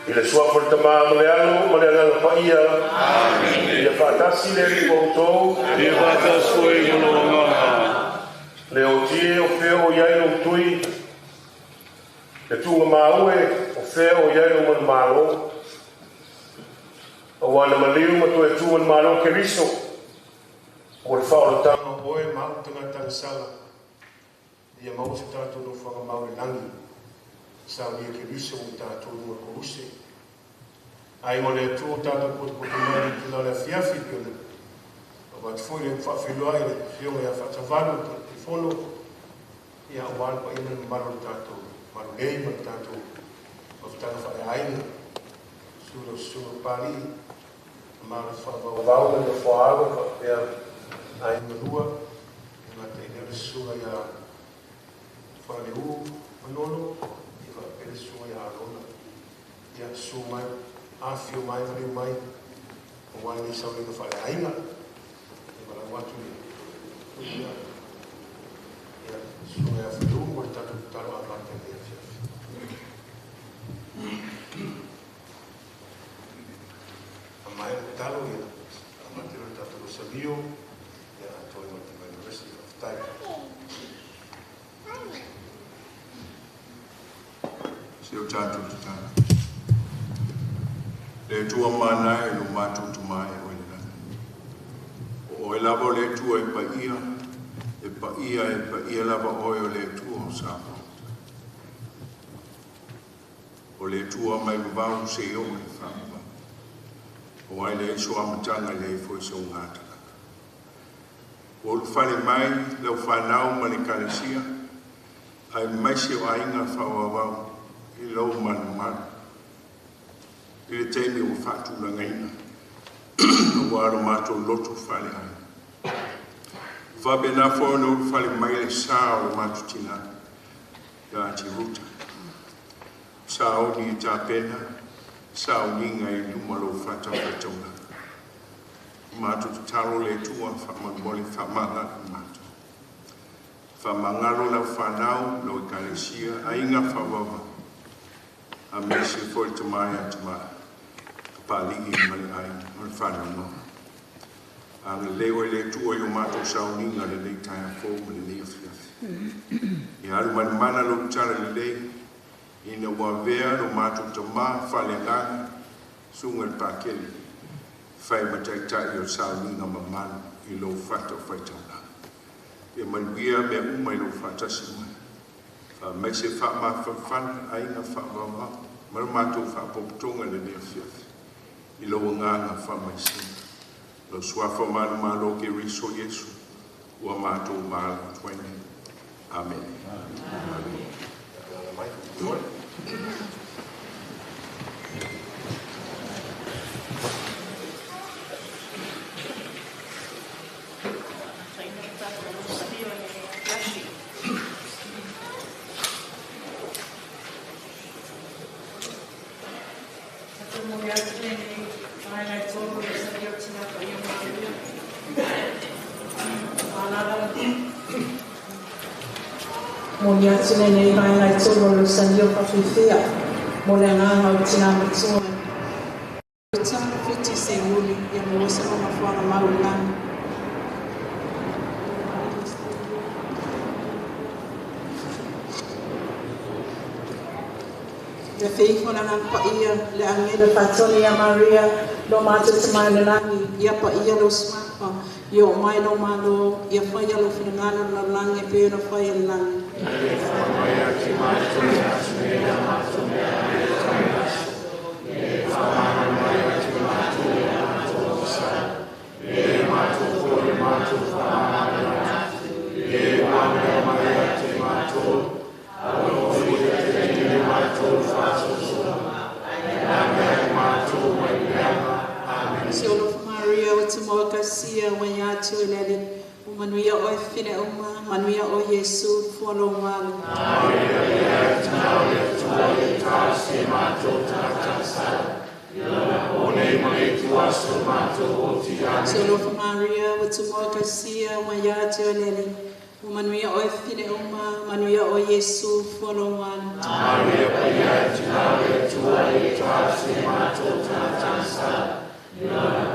I le suafa o le Tamā ma le Alo ma le Agaga Paia. Amen. Ia faatasi le Alii ma outou. Ia faatasi foi ma lou agaga. Le otie o fea o i ai lou tui, le tuuga e o fea o i ai lou manumalo, auā na maliu ma toe tu manumalo Keriso mo le faaolataga o oe ma au tagata agasala, ia maua se tatou nofoaga mau i lagi, saunia Keriso mo tatou i luga o le koluse. Aiga o le Atua ua tatou potopoto mai i le itula o le afiafi pei ona avatu foi le faafeiloai i le afioga ia Faatavalu le Taitaifono, ia aua le paia ma le mamalu o le tatou malulei ma le tatou mafutaga faaleaiga, susu lau susuga Papalii, ma le faavauvau ma le nofoaalo faapea aiga lua, e gata i lea o le susuga ia Faleu Manolo, ia faapea le susuga ia Alona. Ia susu mai, afifio mai, maliu mai, aua lenei sauliga faaleaiga. E valaau atu le ia, ia susuga ia Faleu mo le tatou tatalo amata i lenei afiafi. Amae le tatalo ia amata le tatou losalio ia atoa ma le Divine Mercy. Faafetai. Se o tatou tatalo. Le Atua mana e lo matou Tamā e oe i le lagi. O oe lava o le Atua e paia, e paia, e paia lava oe o le Atua o Samoa. O le Atua mai vavau seia oo i le faavavau. Aua e leai so amataga e leai foi sou gatagaga. Ua ulufale mai lau fanau ma le Ekalesia, aemaise o aiga faavavau i lou malumalu i le taimi ua faatulagaina aua lo matou lotu faaleaiga. Faapena foi ona ulufale mai le sa o le matou tinā ia Aunty Ruta. Sauni e tapena sauniga i luma o lou fatafaitaulaga. Matou tatalo le Atua faamolemole faamagalo matou. Faamagalo lau fanau, lau Ekalesia, aiga faavavau, aemaise foi le tama ia Tamā, Papalii ma le aiga ma le fanau noa. Agalelei oe le Atua i o matou sauniga lenei taeao fou ma lenei afiafi. Ia alu manamana lou talalelei, ina ua avea lo matou tamā faaleagaga, susuga i le Pakele, fai ma taitai o le sauniga mamalu i lou fata o faitaulaga. Ia manuia mea uma i lou faatasi mai. Faamaise faamafanafana aiga faavavau ma le matou faapopotoga i lenei afiafi i lou agaga faamaisega. Lau suafa manumalo Keriso Iesu ua matou valaau atu ai nei. Amene. Amen. Mai. Momoli atu lenei vaega e tolu o le salia o Tina Paia Maria. Alala. Momoli atu lenei vaega e tolu o le salia o Faafefea mo le agaga o Tina Matua. Ruta Fiti Seuli, ia maua se mafuanga mau i lagi. Ia feifo na ngā paia le angela faatonu ia Maria, lo matou Tamā i le lagi, ia paia lou suafa, ia oo mai lou Malo, ia faia lou finagalo i le lalolagi e pei ona faia i le lagi. Mai ia te mātou le aso nei a mātou mea ai o tai aso. E whamana mai a te mātou e a mātou agasala. E mātou ko e mātou whamana atu. E wānea mai a te mātou. A o ia te te mātou whāsosoa. E nā mea e mātou mai leanga. Amen. Se o alofa Maria ua tumoa kasia ua ia te oe le Alii, ua manuia oe fine uma, manuia oe Iesu, fua lou malo. Maria ia te nau le Atua ia talosia e mātou tagata agasala. O nei ma le itu aso mātou o ti Se ane. alofa Maria ua tumoa kasia ua ia te oe le Alii, Ua manuia oe fine uma, manuia o Iesu fualoalo. Maria paia e tina o le Atua ia tasi e matou tagata sala.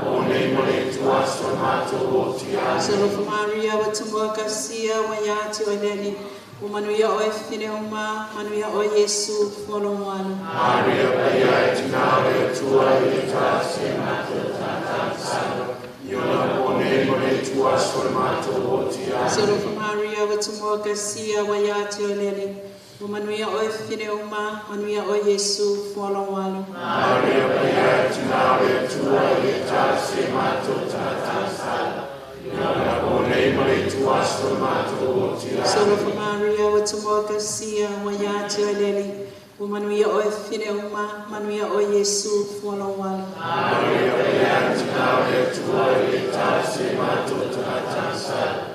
O nei ma le itu aso o le matou oti. Amene. Se alofa Maria ua tumua kasia ua ia te oe le Alii. Ua manuia oe fine uma, manuia o Iesu fualoalo. Maria paia e tina o le Atua ia tasi e matou tagata sala. Iona po nei ma le itu aso o le matou oti. Se Amene. alofa Maria ua tumua kasia ua ia te oe le Alii. Ua manuia oe fine uma, manuia o Iesu fualoalo. Maria paia e tina o le Atua ia tasi e matou tagata sala. Iona po nei ma le itu aso o le matou oti. Se Amene. alofa Maria ua tumua kasia ua ia te oe le Alii. Ua manuia oe fine uma, manuia o Iesu fualoalo. Maria paia e tina o le Atua ia tasi e matou tagata sala.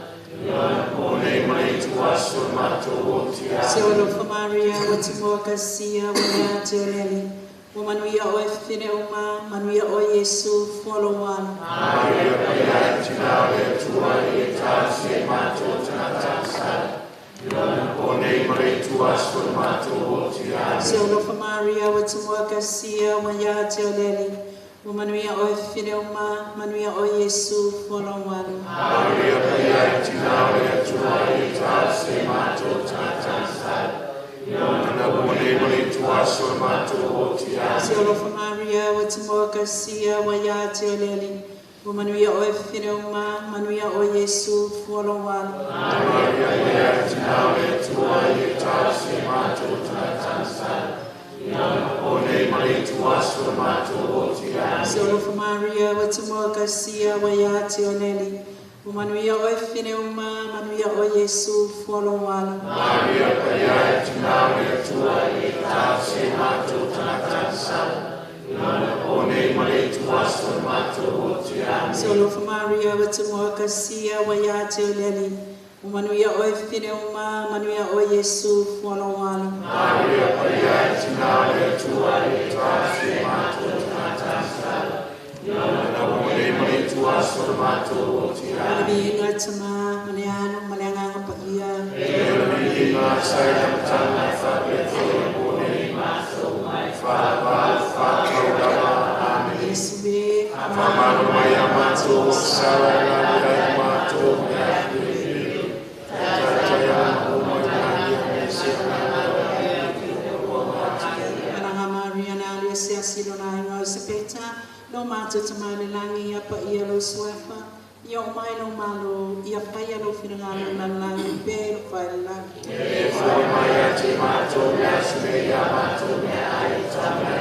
Iona po nei ma le itu aso o le matou oti. Se Amene. alofa Maria ua tumua kasia ua ia te oe le Alii. Ua manuia oe fine uma, manuia o Iesu fualoalo. Maria paia e tina o le Atua ia tasi e matou tagata sala. Iona po nei ma le itu aso o le matou oti. Se Amene. alofa Maria ua tumua kasia ua ia te oe le Alii. Ua manuia oe fine uma, manuia o Iesu fualoalo. Maria paia e tina o le Atua ia tasi e matou tagata sala. Iona po nei ma le itu aso o le matou oti. Se Amene. alofa Maria ua tumua kasia ua ia te oe le Alii. Ua manuia oe fine uma, manuia o Iesu fualoalo. Maria paia e tina o le Atua ia tasi e matou tagata sala. Iona po nei ma le itu aso o le matou oti. Se Amene. alofa Maria ua tumua kasia ua ia te oe le Alii. Ua manuia oe fine uma, manuia o Iesu fualoalo. Maria paia e tina o le Atua ia tasi e matou tagata sala. Iona po nei ma le itu aso o le matou oti. Se Amene. alofa Maria ua tumua kasia ua ia te oe le Alii. Ua manuia oe fine uma, manuia o Iesu fualoalo. Maria paia e tina o le Atua ia tasi e matou tagata sala. Iona po nei ma le itu aso o le matou oti. Ma le Amene. viiga Tama, ma le Alo, ma le Agaga Paia. E o le viiga sa i le amataga faapea foi le po nei, faavavau faataulama. Amene. Iesu e, Faamalo mai ia matou o sala e lavea ai matou mea filifili. Taitai ana uma i lagi a mese Alaga Maria na alu e se asilo na inga o se peta, lo mātou tama le langi ia pa ia lo suafa, ia o mai lo malo, ia whaia lo whirangalo na langi, pe lo whai le langi. E foi mai ia te matou mea sule ia matou mea ai tama.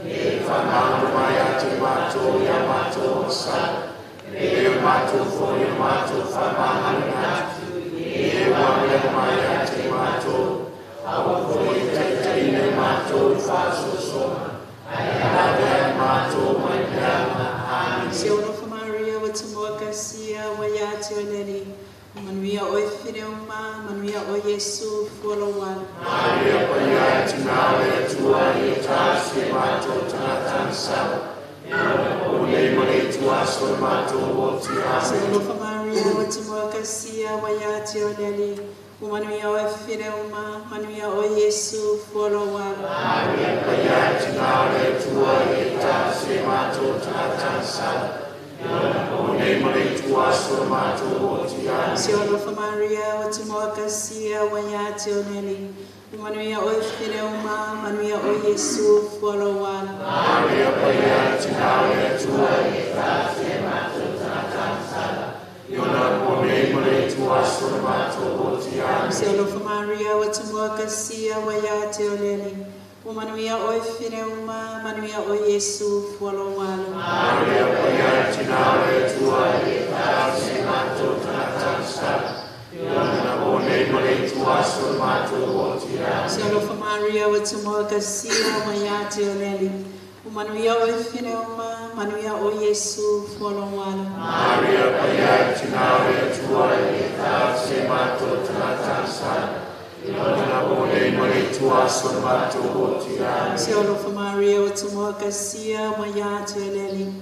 E faamalo mai ia te matou ia matou o sala. E o matou foi o matou faamalo atu. E ua mea mai ia te matou. Aua foi e taitaina i matou i faasoasoga. Ae ave ai matou mai peaga. Amene. Se alofa Maria ua tumua kasia ua ia te oe le Alii. Ua manuia oe fine uma, manuia o Iesu fualoalo. Maria paia e tina o le Atua ia tasi e matou tagata sala. O nei ma le itu aso o le matou oti. Se Amene. alofa Maria ua tumua kasia ua ia te oe le Alii. Ua manuia oe fine uma, manuia o Iesu fualoalo. Maria paia e tina o le Atua ia tasi e matou tagata sala. O nei ma le itu aso o le matou oti. Amene. Se alofa Maria ua tumua kasia ua ia te oe le Alii. Ua manuia oe fine uma, manuia o Iesu fualoalo. Maria paia e tina o le Atua ia tasi e matou tagata sala. Iona po nei ma le itu aso o le matou oti. Amene. Se alofa Maria ua tumua kasia ua ia te oe le Alii. Ua manuia oe fine uma, manuia o Iesu fualoalo. Maria paia e tina o le Atua ia tasi e matou tagata sala. Iona po nei ma le itu aso o le matou oti. Amene. Se alofa Maria ua tumua kasia ua ia te oe le Alii. Ua manuia oe fine uma, manuia o Iesu fualoalo. Maria paia e tina o le Atua ia tasi e matou tagata sala. Iona po nei ma le itu aso o le matou oti. Amene. Se alofa Maria ua tumua kasia ua ia te oe le Alii.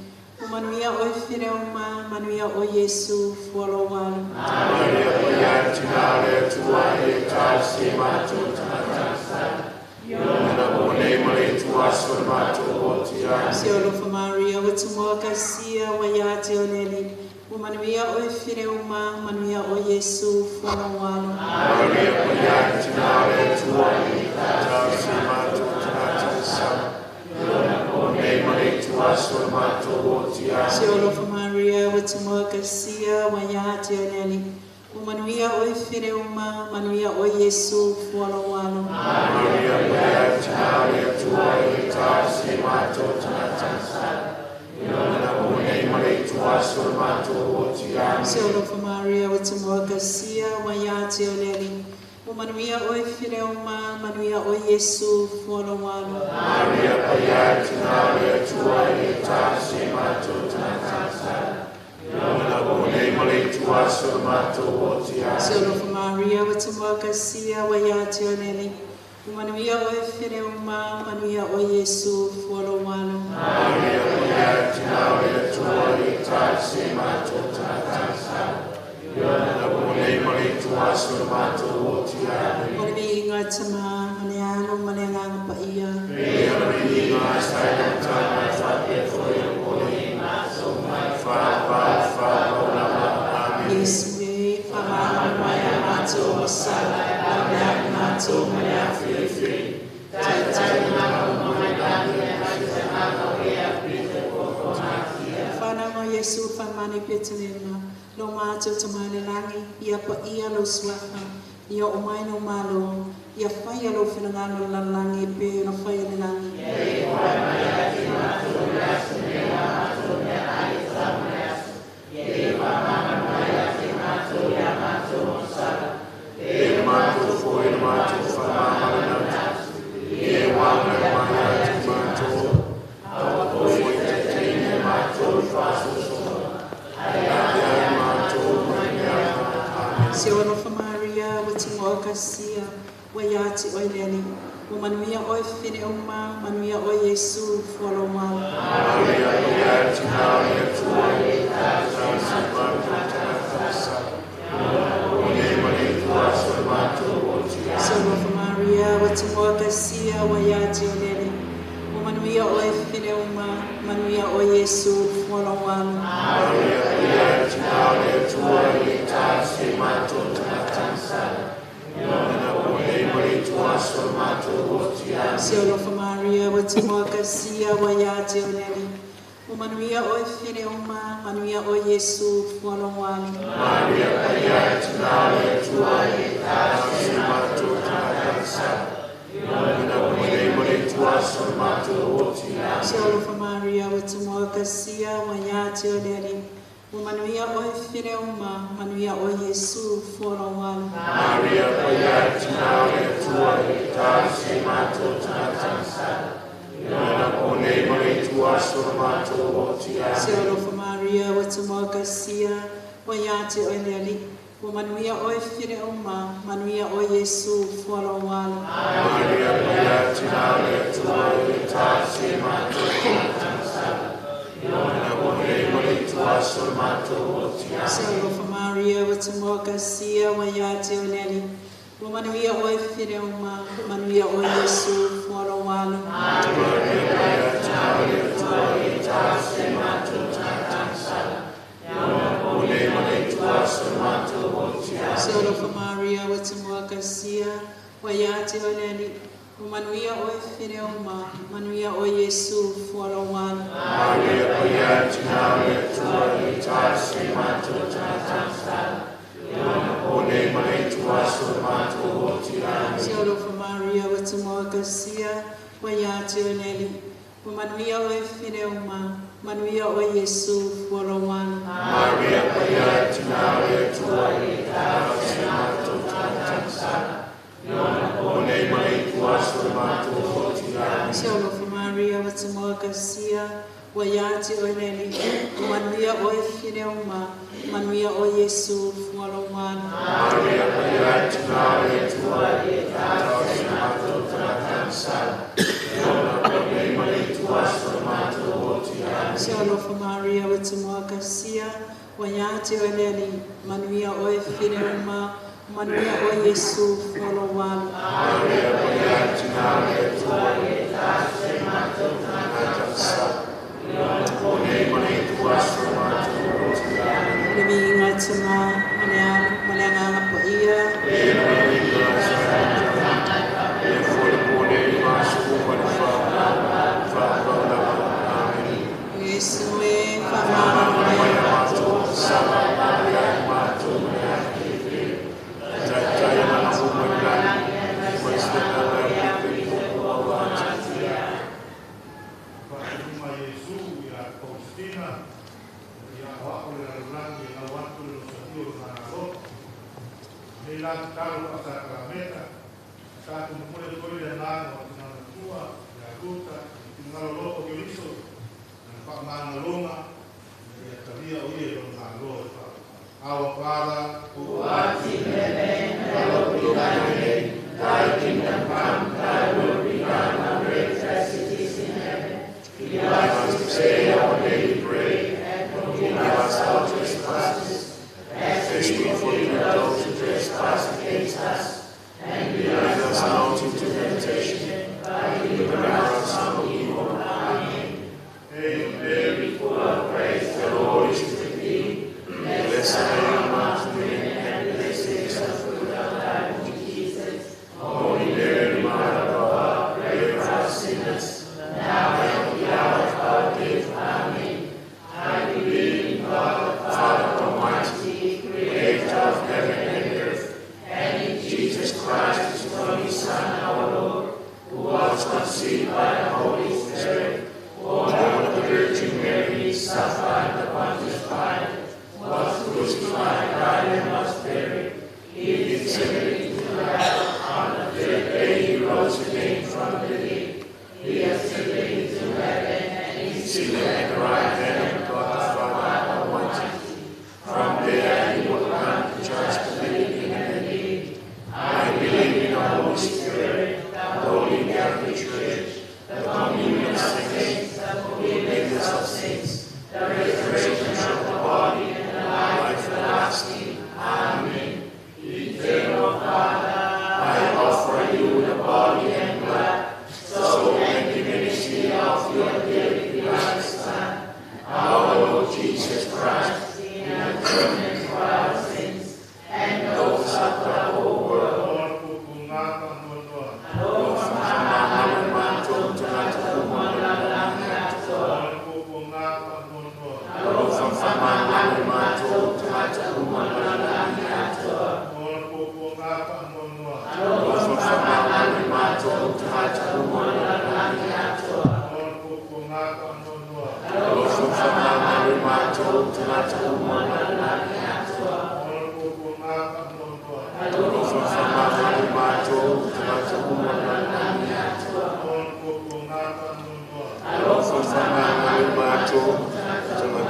O manuia oi whire o ma, manuia o Yesu, fualo walu. Maria paia tina le atua e tausi mātou tagata. Iona po nei ma le tua so mātou oti ai. Se alofa Maria, o tumoa kasia, wa ia te oleli. O manuia o whire o ma, manuia o Yesu, fualo walu. Maria paia tina le atua e tausi mātou tagata. Iona po nei ma le tua so mātou oti ai. Se alofa Maria, o tumoa kasia, wa ia te oleli. O manuia o whire o ma, manuia o Yesu, fualo walu. Maria paia tina le atua e tausi mātou tagata. Iona po nei ma le tua so mātou oti ai. Se alofa Maria, o tumoa kasia, wa ia te oleli. O manuia o whire o ma, manuia o Yesu, fualo walu. Maria paia tina le atua e tausi mātou tagata. Iona po nei ma le tua so mātou oti ai. Se alofa Maria, o tumoa kasia, wa ia te oleli. O manuia o whire o ma, manuia o Yesu, fualo walu. Maria paia tina le atua e tausi mātou tagata. Iona po nei ma le tua so mātou oti ai. O le miinga tama, mane alo, mane nganga paia. E ala miinga sai o tama whapea foi o kore. Wha wha wha o lama. Amen. Yesu e, whamana mai a mātou o sala, a mea mātou mane a whiriwhiri. Tai tai Whanau o Yesu whamane Petelema, lo mātou tamale langi, ia pa ia lo suafa, ia o mai no malo, ia whaia lo whinangano la langi pe no whaia le langi. E mātou foi le mātou whamamana. E wānga mai a te mātou. Au foi te teine mātou whasosoa. E ai mātou mai mea. Amen. Se o alofa Maria, wa tingo kasia, wa ia te oilele. O manuia oi whire o ma, manuia o Yesu, fualo mau. Maria paia tina le atua e tausi mātou tagata. O nei ma le tua so mātou oti ai. Se alofa Maria, wa tingo kasia, wa ia te oilele. O manuia oi whire o ma, manuia o Yesu, fualo mau. Maria paia tina le atua e tausi mātou tagata. Iona po nei ma le tua so mātou oti ai. Se alofa Maria, wa tingo kasia, wa ia te oilele. O manuia oi whire o ma, manuia o Yesu, fualo mau. Maria paia tina le atua e tausi mātou tagata. Iona po nei ma le tua so mātou oti ai. Se alofa Maria, wa tingo kasia, wa ia te oilele. O manuia oi whire o ma, manuia o Yesu, fualo mau. Maria paia tina le atua e tausi mātou tagata. Iona po nei ma le tua so mātou oti ai. Se alofa Maria, wa tingo kasia, wa ia te oilele. O manuia oi whire o ma, manuia o Yesu, fualo mau. Maria paia tina le atua e tausi mātou tagata. Iona po nei ma le tua so mātou oti ai. Se alofa Maria, wa tingo kasia, wa ia te oilele. O manuia oi whire o ma, manuia o Yesu, fualo mau. Maria paia tina le atua e tausi mātou tagata. Iona po nei ma le tua so mātou oti ai. Se alofa Maria, wa tingo kasia, wa ia te oilele. O manuia oi whire o ma, manuia o Yesu, fualo mau. Maria paia tina le atua e tausi mātou tagata. Iona po nei ma le tua so mātou oti ai. Se alofa Maria, wa tingo kasia, wa ia te oilele. O manuia oi whire o ma, manuia o Yesu, fualo mau. Maria paia tina le atua e tausi mātou tagata. Iona po nei ma le tua so mātou oti ai. Se alofa Maria, wa tingo kasia, wa ia te oilele. O manuia oi whire o ma, manuia o Yesu, fualo mau. Maria paia tina le atua e tausi mātou tagata. Iona po nei ma le tua so mātou oti ai. te alofa Maria o te moa kasia, wa ia te oe le ali, manuia oe fine o ma, manuia oe Iesu whalo walo. Maria paia tina le Atua, tagata sa, o nei ma le itu aso matou lotu. Le miinga te ma, ma le alo, ma le anganga po ia. E le inga sa e foi le pone i maso uma le fa, fa fa lava. Amen. Iesu e whamana Mai mai. a matou sala ia i matou mea Tai tai ana uma i lani, mai se nana e pipe popo au atu. Faatuma Iesu ia Faustina, ia aoao le lalolagi e lau atu le losaia o le magaloto. Nei la tatalo faasakalameta, tatou momoli atu ai le agaga o tina matua, ia Ruta, i finagalo alofa o Keriso, na faamagaloga, ia talia o ia i lona malo e faa. Our Father, who art in heaven, Hallowed be thy name, thy kingdom come, thy will be done on earth as it is in heaven. Give us this day our daily bread, and forgive us our trespasses, as we forgive those who trespass against us. And lead us not into temptation, but deliver us from evil. Amen. Hail Mary, full of grace, the Lord is with thee. Blessed are you amongst women, and blessed is the fruit of thy womb, Jesus. Holy Mary, Mother of God, pray for us sinners, now and at the hour of our death. Amen. I believe in God the Father Almighty, creator of heaven and earth, and in Jesus Christ, his only Son, our Lord, who was conceived by the Holy Spirit, born of the Virgin Mary, suffered under Pontius Pilate, was crucified, died, and was buried. He descended into hell. On the third day he rose again from the dead. He ascended into heaven and is seated at the right hand of God the Father Almighty. From there he will come to judge the living and the dead. I believe in the Holy Spirit, the Holy Catholic Church, the communion of saints, the forgiveness of sins, the resurrection of the body, and the life everlasting. Amen. Eternal Father, I offer you the body and blood, soul and divinity of your dearly beloved Son, our Lord Jesus Christ, in atonement for our sins and those of the whole world. Ona pupuga faanoanoa. Whakamangalo matou tagata uma le lalolagi atoa. Ona pupuga faanoanoa. Alofa whamangalo matou tagata uma le lalolagi atoa. Ona pupuga faanoanoa. Alofa whamangalo matou tagata uma le lalolagi atoa. Ona pupuga faanoanoa. Alofa whamangalo matou tagata uma le lalolagi atoa. Ona pupuga faanoanoa. Alofa whamangalo matou tagata uma le lalolagi atoa. Ona pupuga faanoanoa. Alofa whamangalo matou tagata uma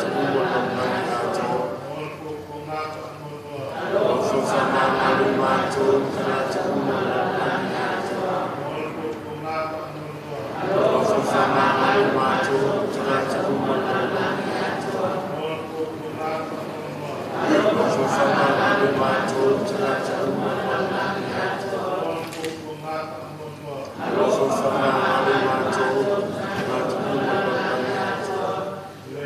le lalolagi atoa. Ona pupuga faanoanoa. Alofa whamangalo matou tagata uma le lalolagi atoa. Ona pupuga faanoanoa. Alofa whamangalo matou tagata uma le lalolagi atoa. Ona pupuga faanoanoa. Alofa whamangalo matou tagata uma le lalolagi atoa. Ona pupuga faanoanoa. Alofa whamangalo matou tagata uma le lalolagi atoa. Le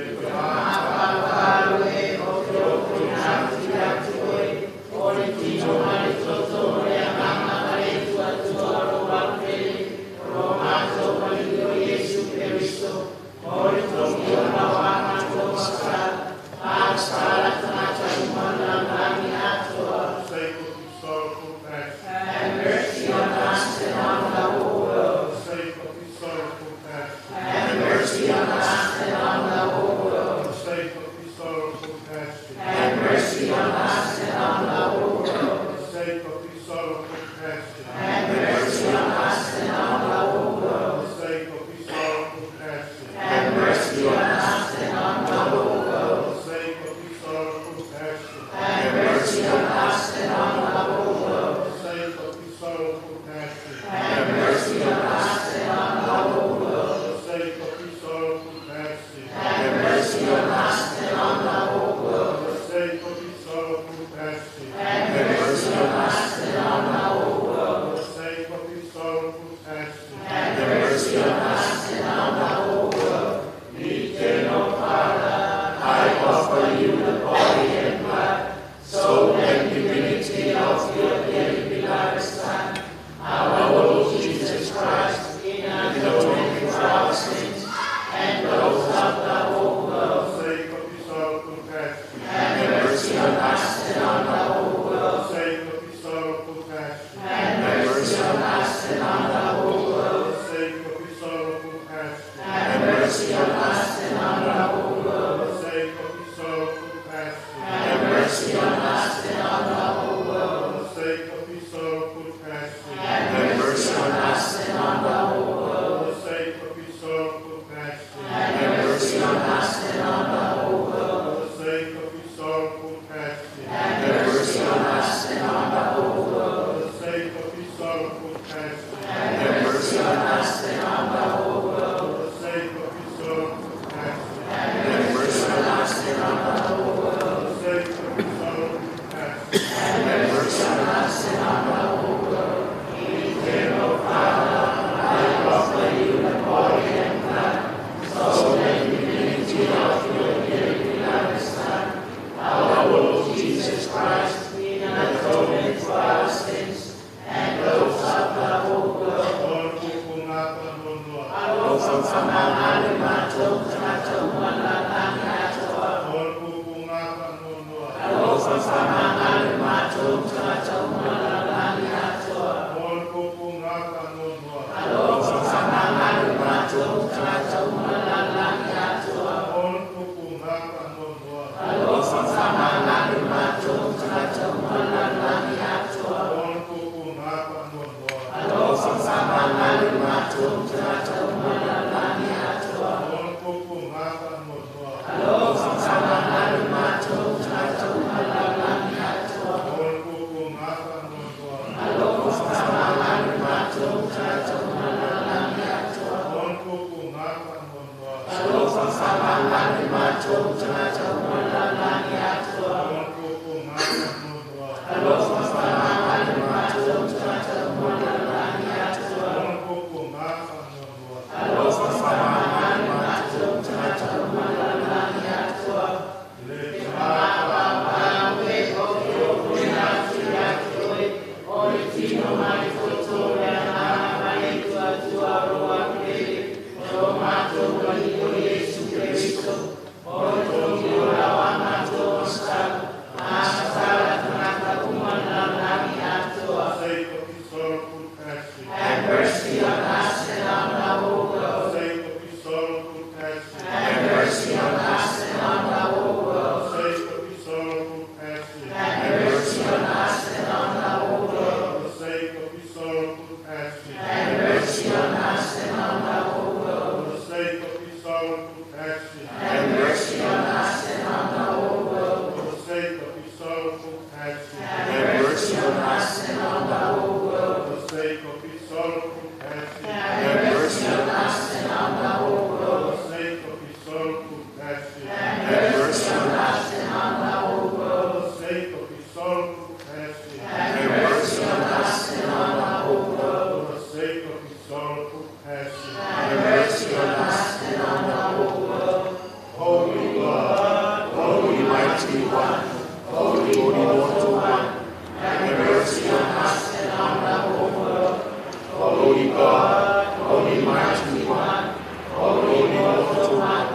sorrowful passion. Have mercy on us and on the whole world. For the sake of his sorrowful passion. Have mercy on us and on the whole world. Eternal Father, I offer you the body and blood, soul and divinity of your dearly beloved Son, our Lord Jesus Christ, in atonement for our sins and those of the whole world. O le pupuga faanoanoa. Alofa faamagalo matou tagata uma i le lalolagi atoa. O le pupuga faanoanoa. Alofa faamagalo matou tagata uma i le lalolagi atoa. O le pupuga faanoanoa. Alofa faamagalo matou tagata uma i le lalolagi atoa. O le pupuga faanoanoa. Alofa faamagalo matou tagata uma i le lalolagi atoa. O le pupuga faanoanoa. Alofa faamagalo matou tagata uma i le lalolagi atoa. O le pupuga faanoanoa. Alofa faamagalo matou tagata uma i le lalolagi atoa. O le pupuga faanoanoa. Alofa faamagalo matou tagata uma i le lalolagi atoa. O le pupuga faanoanoa. Alofa faamagalo matou tagata uma i le lalolagi atoa. O le pupuga faanoanoa. Alofa faamagalo matou tagata uma i le lalolagi atoa. O le pupuga faanoanoa. Alofa faamagalo matou tagata uma i le lalolagi atoa. Le e o ke ofo ia te oe, o le tino ma le toto le agaga ma le tuatuaroa pele, o lo matou Alii o Iesu Keriso, o le togi ola o a matou ositaga, ma asatala tagata uma i le lalolagi atoa. Sake of his sorrowful passion. Have mercy on us and on the whole world. For the sake of his sorrowful passion. Have mercy on us and on the whole world. For the sake of his sorrowful passion. Have mercy on us and on the whole world. For the sake of his sorrowful passion. Have mercy on us and on the whole world. For the sake of his sorrowful passion. Have mercy on us and on the whole world. For the sake of his sorrowful passion. Have mercy on us and on the whole world. For the sake of his sorrowful passion. Have mercy on us and on the whole world. For the sake of his sorrowful passion. Have mercy on us and on the whole world. For the sake of his sorrowful passion. Have mercy on us and on the whole world. For the sake of his sorrowful passion. Have mercy on us and on the whole world. Holy God, Holy Mighty One, Holy Immortal One, have mercy on us and on the whole world. Holy God, Holy Mighty One, Holy Immortal One,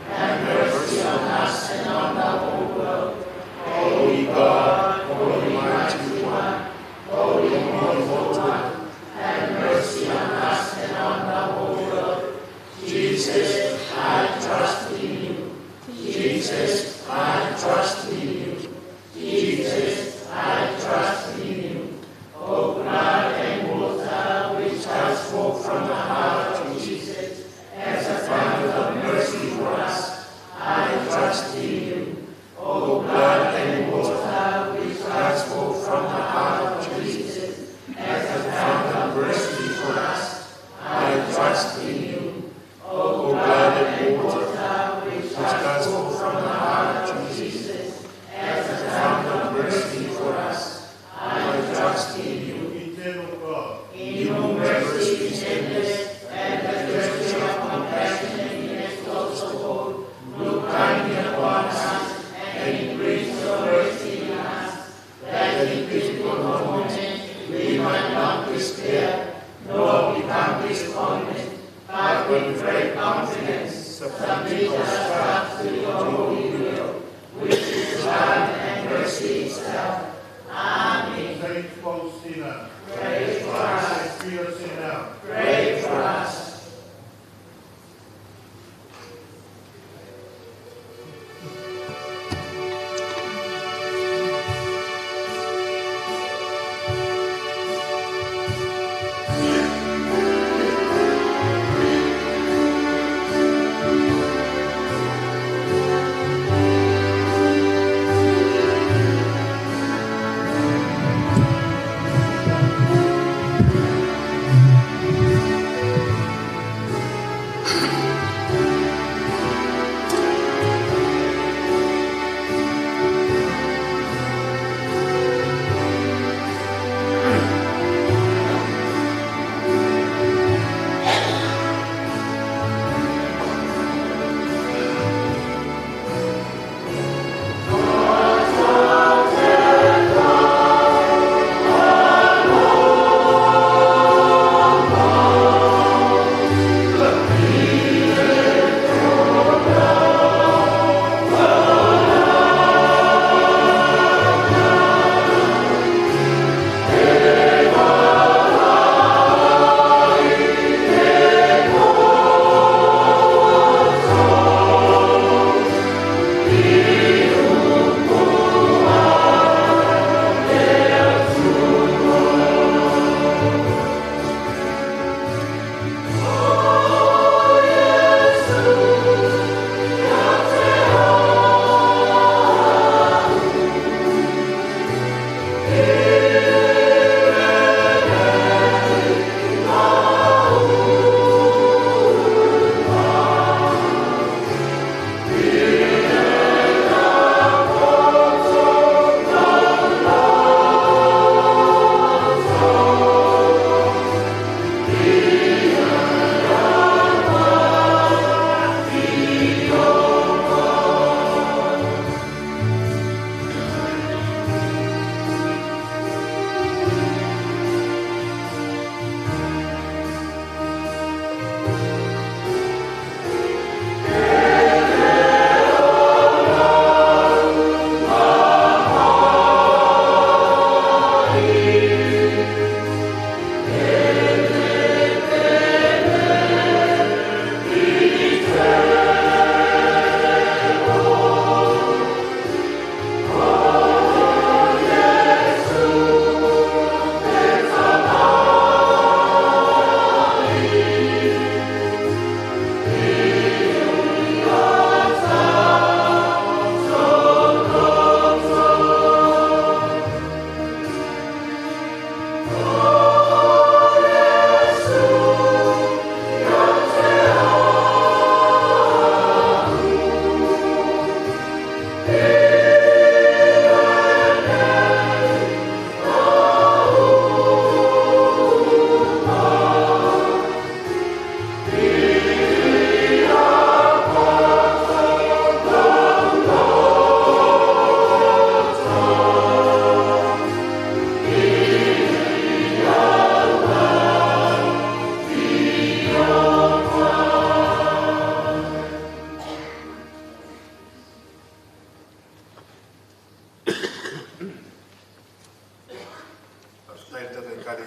have mercy on us and on the whole world. Holy God, Holy Mighty One, Holy Immortal One, have mercy on us and on the whole world. Jesus, I trust in you. Jesus, I trust in you. Jesus, I trust in you. O blood and water which has forth from the heart of Jesus as a fountain of mercy for us, I trust in you. O blood and water which has forth from the heart of Jesus as a fountain of mercy for us, I trust in you. O blood and water which has forth from the heart of Jesus as a fountain of mercy for us, I trust in you. Eternal God, In your mercy is endless, and the treasure of compassion inexhaustible. Look kindly upon us, and increase your mercy in us, that in pitiful moment we might not despair, nor become despondent, but with great confidence submit ourselves to your holy will, which is love and mercy itself. Amen. Saint Faustina, Pray for us. Saint Peter Sinel, Pray for us. Thank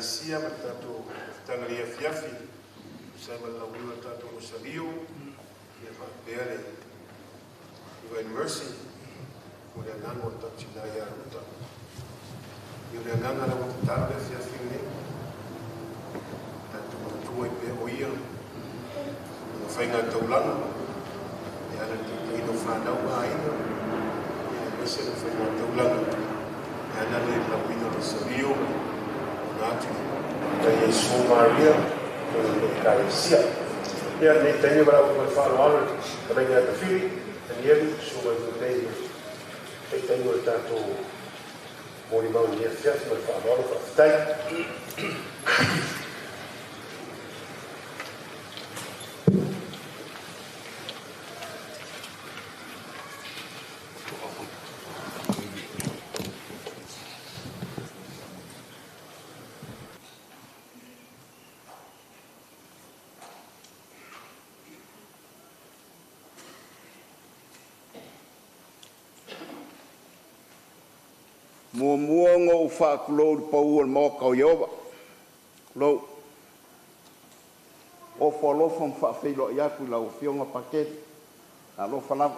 Ekalesia ma le tatou mafutaga i lenei afiafi e tusa ai ma le lauina o le tatou Rosario ia faapea le Divine Mercy mo le agaga o le tatou tina ia Ruta. Ia o le agaga lava tatalo le afiafi lenei, tatou manatua ai pea o ia lona faigataulaga e ala i le taitaiga o fanau ma aiga, ia aemaise le faigataulaga e ala i le lauina o le Rosario ma atu i Iesu Maria ma le Ekalesia. Ia, lenei taimi ma lau ma le faaaloalo le fetalaiga ia Tafili Tanielu, susu mai foi nei taitaiga o le tatou molimau i lenei afiafi ma le faaaloalo. Faafetai. Muamua ona ou faatulou i le pau o le Maota o Ieova, tulou. Ofo alofa ma faafeiloai atu i lau Afioga Patele, talofa lava.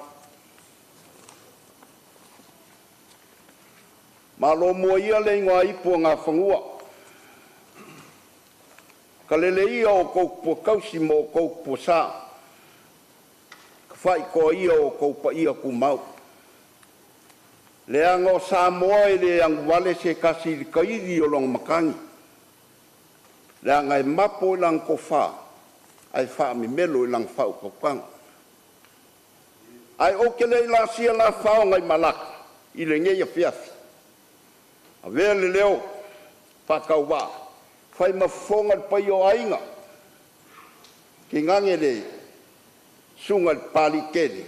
Malo mua ia le igoaipu a Nafanua, kalele ia o outou tupua tausi ma outou tupua sa, tafaitoa ia o outou paia tumau, leaga o Samoa e le aguvale se tasi i le taili o lona matagi, leaga e mapo i lana tofa ae faamemelo i lana faautautaga. Ae ou te le i laasia lafao nai malata i lenei afiafi, avea le leo faatauvaa e fai ma fofoga o le paia o aiga, tainane le susuga i le Papaliitele,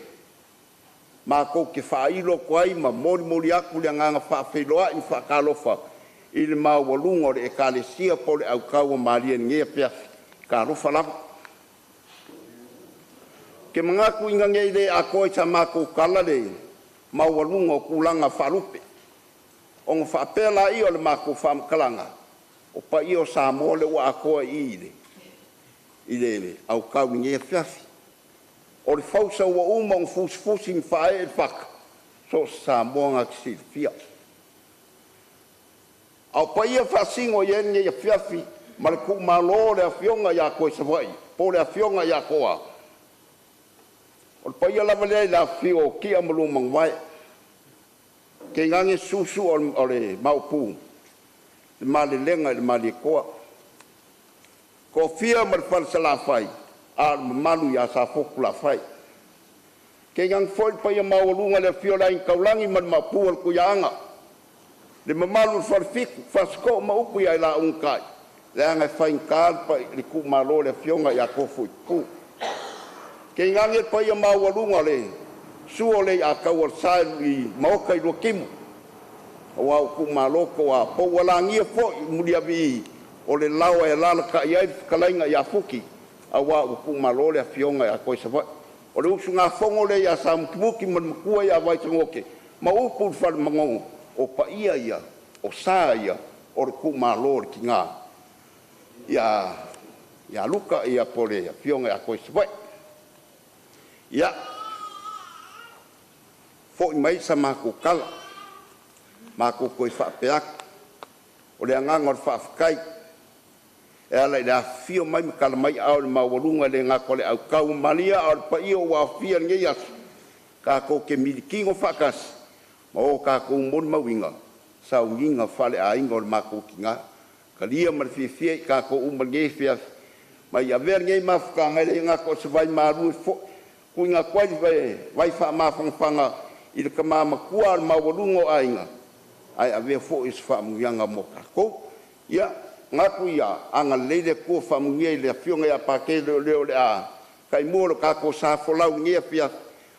matou te faailo atu ai ma molimoli atu le agaga faafeiloai ma faatalofa i le maualuga o le Ekalesia po o le Autao ua malie i lenei afiafi. Talofa lava. Ou te manatu ina ne i le atoa i sa matou tala le maualuga o tulaga faalupe, ona faapea lea o le matou faamatalaga, o paia o Samoa lea ua atoa i i i le autao i lenei afiafi. O le fausa ua uma ona fusifusi ma faaee i le fata, so o se Samoa na te silafia. A o paia e faasino i ai lenei afiafi ma le tuumalo o le afioga ia Toesava'i po o le Afioga ia Toa, o le paia lava lea i le afifio o Tia ma lua Manuvae, tainane susu sua o le Maopu, le Malelega i le Malietoa, Toafia ma le Fale Salafai, a o le mamalu ia Safotulafai. Tainane foi le paia maualuga i le afio o le Aiga Taulagi ma le Maopu o le Tuiaana, le mamalu i le Falefitu, Fasitoo ma upu ia Lautatai, leaga e faigata le tuumalo o le afioga ia Tofuaitupu. Tainane le paia maualuga o le susu o Leiataualesa i Maota e Lua o Timu, aua ua tuumalo Toa po ua lagia foi Muliavii o le laoa e alaalatai ai le fetalaiga ia Futi, aua ua tuumalo le afioga ia Toesava'i. O le usugafono lea ia Sāmutumutu ma le matua ia Vaifagalote ma upu i le Fale Manono. O paia ia o sa ia o le tuumalo o le tina ia Luka po o le afioga ia Toesava'i. Ia, foi mai sa matou tala, matou toe faapea atu, o le agaga o le faafetai e ala i le afifio mai ma tala mai aao i le maualuga e le gata o le autao ua malie a o le paia ua aofia i lenei aso tatou te militino faatasi ma o tatou molimauina sauniga faaleaiga o le matou tina. Talia ma le fiafia e i tatou uma i lenei afiafi, ma ia avea lenei mafutaga e le gata o se vaimalu e tuuina atu ai le vaifagafagafa i le tama matua a o le maualuga o aiga, ae avea foi o se faamanuiaga mo tatou. Ia manatu ia agalelei le Atua faamanuia i le Afioga ia Patele o le o le a taimua i lo tatou sa folau i lenei afiafi,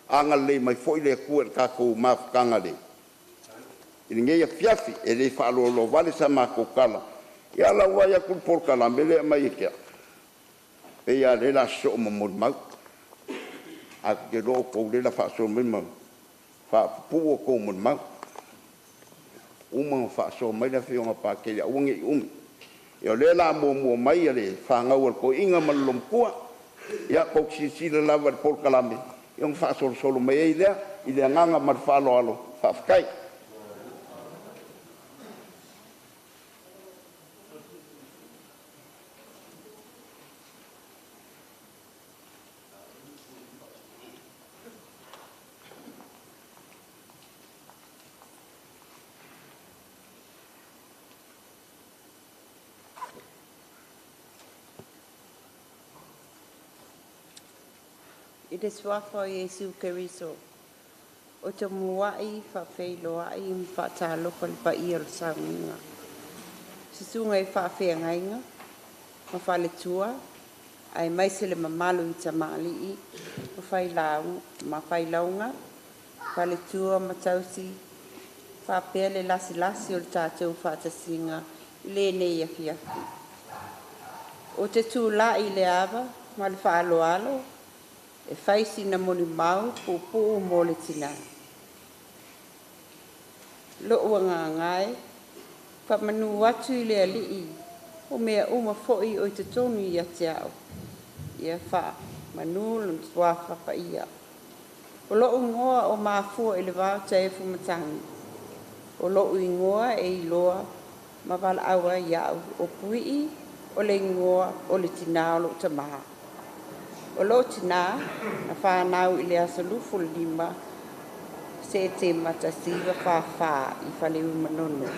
agalelei mai foi le Atua i le tatou mafutaga i lenei afiafi. E le faaloaloa vale sa matou tala, ia a o lau vaai atu i le polokalame lea e aumai e Tea, e pei lava o lea o le a sosoo ma molimau. Ae ou te iloa o outou lea o le a faasoa mai ma faapupuu a outou molimau. Ua uma ona faasoa mai le Afioga ia Patele e aua ne i umi. Ia o lea o le a muamua mai le fanau a le toeaina ma le olomatua. Ia tou te silasila lava i le polokalame ona faasolosolo mai ai lea. I le agaga ma le faaaloalo, faafetai. I le Suafa o Iesu Keriso o te muai faafeiloai ma faatalofa i le paia o le sauiga. Susuga i faafeagaiga ma faletua aemaise le mamalu i tamalii ma failauga, faletua ma tausi faapea le lasilasi o le tatou faatasiga i lenei afiafi. Ou te tulai i le ava ma le faaaloalo e fai sina molimau puupuu mo le tinā. Lo'u agaga e, faamanu atu i le Alii o mea uma foi o i totonu ia te a'u, ia faamanu lona Suafa Paia. O lo'u igoa o Mafuailevao Taefu Matagi. O lo'u igoa e iloa ma valaau ai a'u o Puii, o le igoa o le tinā o lo'u tamā. O lo'u tinā na whānau i le aso 25 Setema 1944 i Faleu Manono.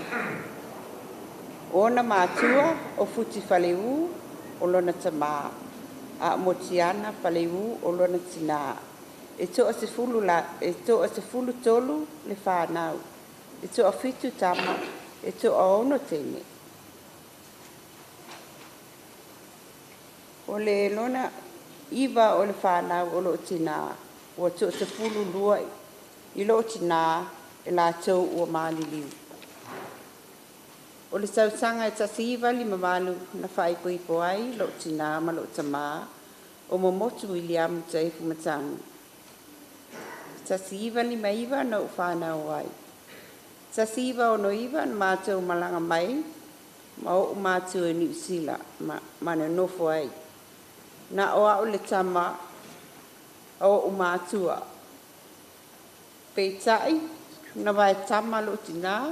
O ona matua o Futi Faleu o lona tamā, a o Motiana Faleu o lona tinā. E toa-10 la, e toa-13 le whānau. E toa-7 tama, e toa-6 teine. O le lona 9 o le whānau o loo tinā, ua toa-12 i loo tinā e latou ua maliliu. O le tausaga e 1958 na faaipoipo ai loo tinā ma loo tamā o Momotu Wiliamu Taefu Matagi. 1959 na ou whānau ai. 1969 na mātou malaga mai ma o'u matua i Niu Sila ma na nofo ai. Na o a'u le tama a o'u matua. Peitai na vae tama loo tinā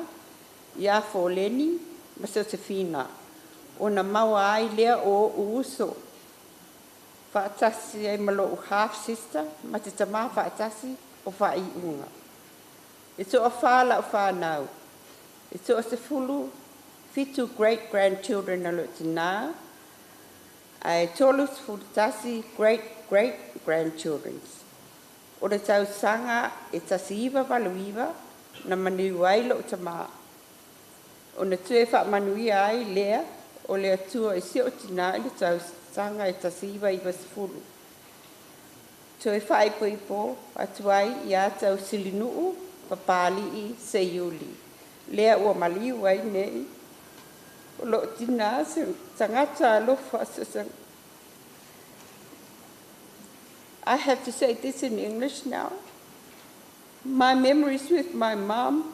ia Foleni ma Sosefina ona maua ai lea o o'u uso faatasi ai ma lo'u half sister ma te tamā faatasi o faaiuga. E toafā la'u whānau. E 17 great grandchildren na loo tinā ae 31 great great grandchildren. O le tausaga e 1989 na maliu ai lo'u tamā. Ona toe faamanuia ai lea o le Atua i si o'u tinā i le tausaga e 1990. Toe faaipoipo atu ai ia Tausilinu'u Papali'i Seiuli. Lea ua maliu ai nei. O loo tinā se tagata alofa se. I have to say this in English now. My memories with my mom,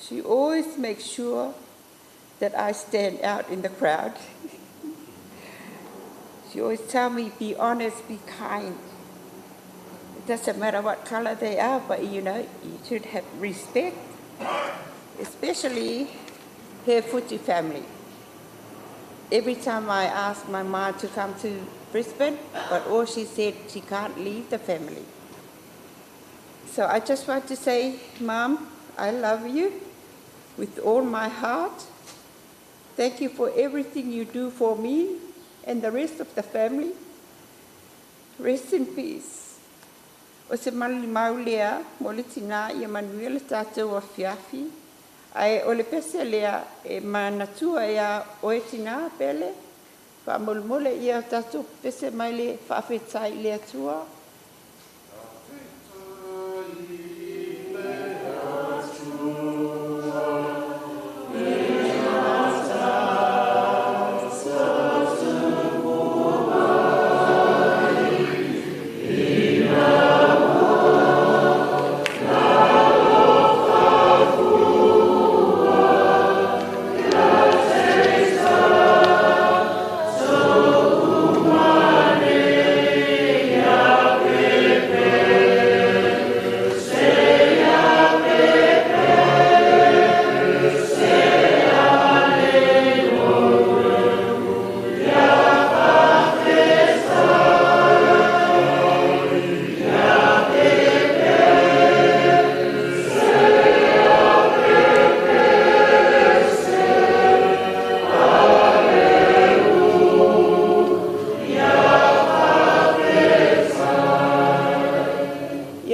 she always makes sure that I stand out in the crowd. She always tell me, be honest, be kind. It doesn't matter what color they are, but you should have respect, especially her Futi family. Every time I asked my mom to come to Brisbane, but all she said, she can't leave the family. So I just want to say, Mom, I love you with all my heart. Thank you for everything you do for me and the rest of the family. Rest in peace. O se malimau lea, mo le tinā ia manuia le tātou afiafi. Ae o le pese lea e manatua ia oe tinā pele. Faamolemole ia tātou pese mai le faafetai i le Atua.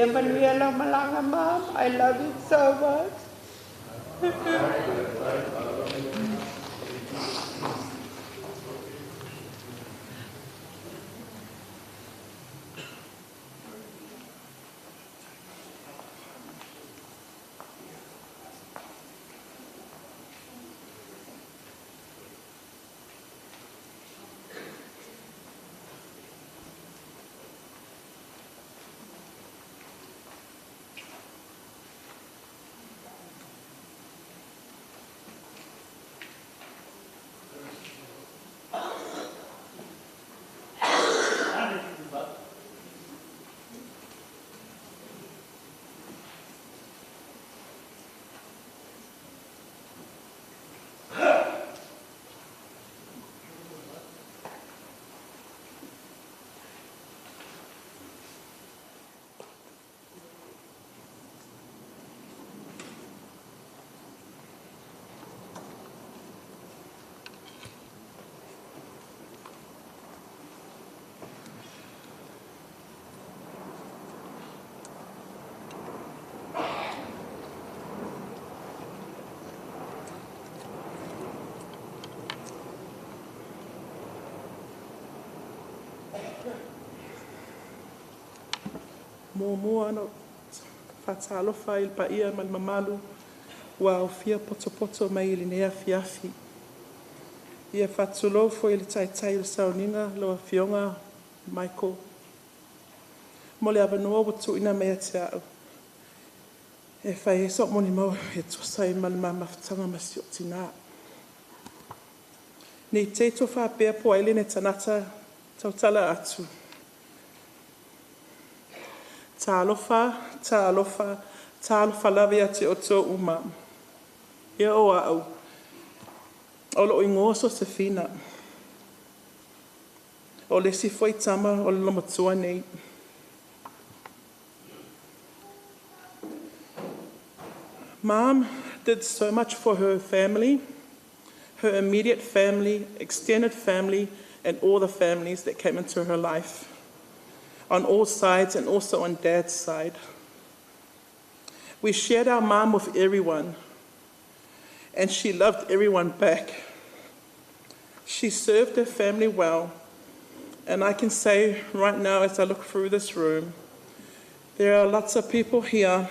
Ia manuia lau malaga, Mom. I love you so much. Muamua ona faatalofa i le paia ma le mamalu ua aofia potopoto mai i lenei afiafi. Ia faatulou foi i le taitai o le sauniga lau Afioga Michael mo le avanoa ua tuuina mai ia te au e fai ai so'u molimau e tusa ai ma le ma mafutaga ma si ou tinā. Ne i te i tou faapea po o ai lenei tagata e tautala atu. Talofa, talofa, talofa lava ia te outou uma. Ia o au, o lou igoa o Sosefina. O le isi foi tama o le olomatua nei. Mom did so much for her family, her immediate family, extended family, and all the families that came into her life, on all sides and also on Dad's side. We shared our mom with everyone, and she loved everyone back. She served her family well, and I can say right now as I look through this room, there are lots of people here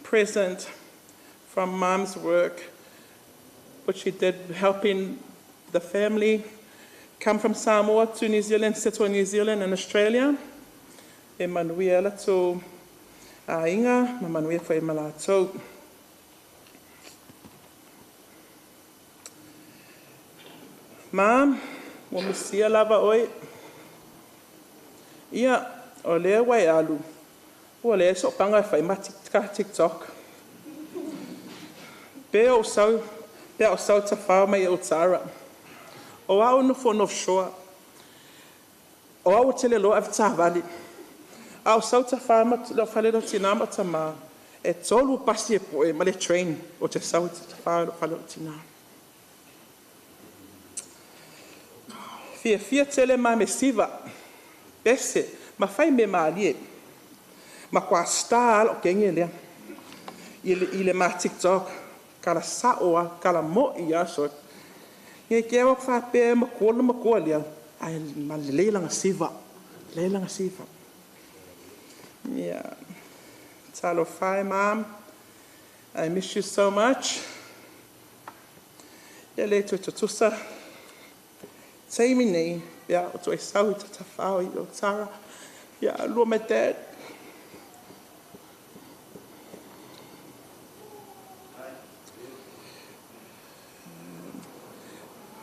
present from Mom's work, which she did helping the family come from Samoa to New Zealand, settle in New Zealand and Australia. E manuia ai latou aiga, ma manuia foi ma latou. Mom, ua misia lava oe. Ia, o lea ua e alu, ua leai sou paga e fai ma TikTok. Pe ou sau, pe a ou sau tafao mai i Otara. O au e nofo North Shore. O au ou te le iloa avetaavale. A ou sau tafao mai lou fale o lou tina ma ou tama, e 3 pasi e poe ma le train ou te sau tafao i lou fale o lou tina. Fiafia tele ma me siva, pese, ma fai mea malie. Matua star lava lou teine lea i le ma TikTok. Tala sao lava, tala moi lava sole. Ne i te i ua ou faapea e matua le matua lea, ae lelei lana siva, lelei lana siva. Ia, talofa e mom, I miss you so much. Ia le toe tutusa taimi nei pe a ou toe sau i Tatafao i Otara ia alua ma Dad.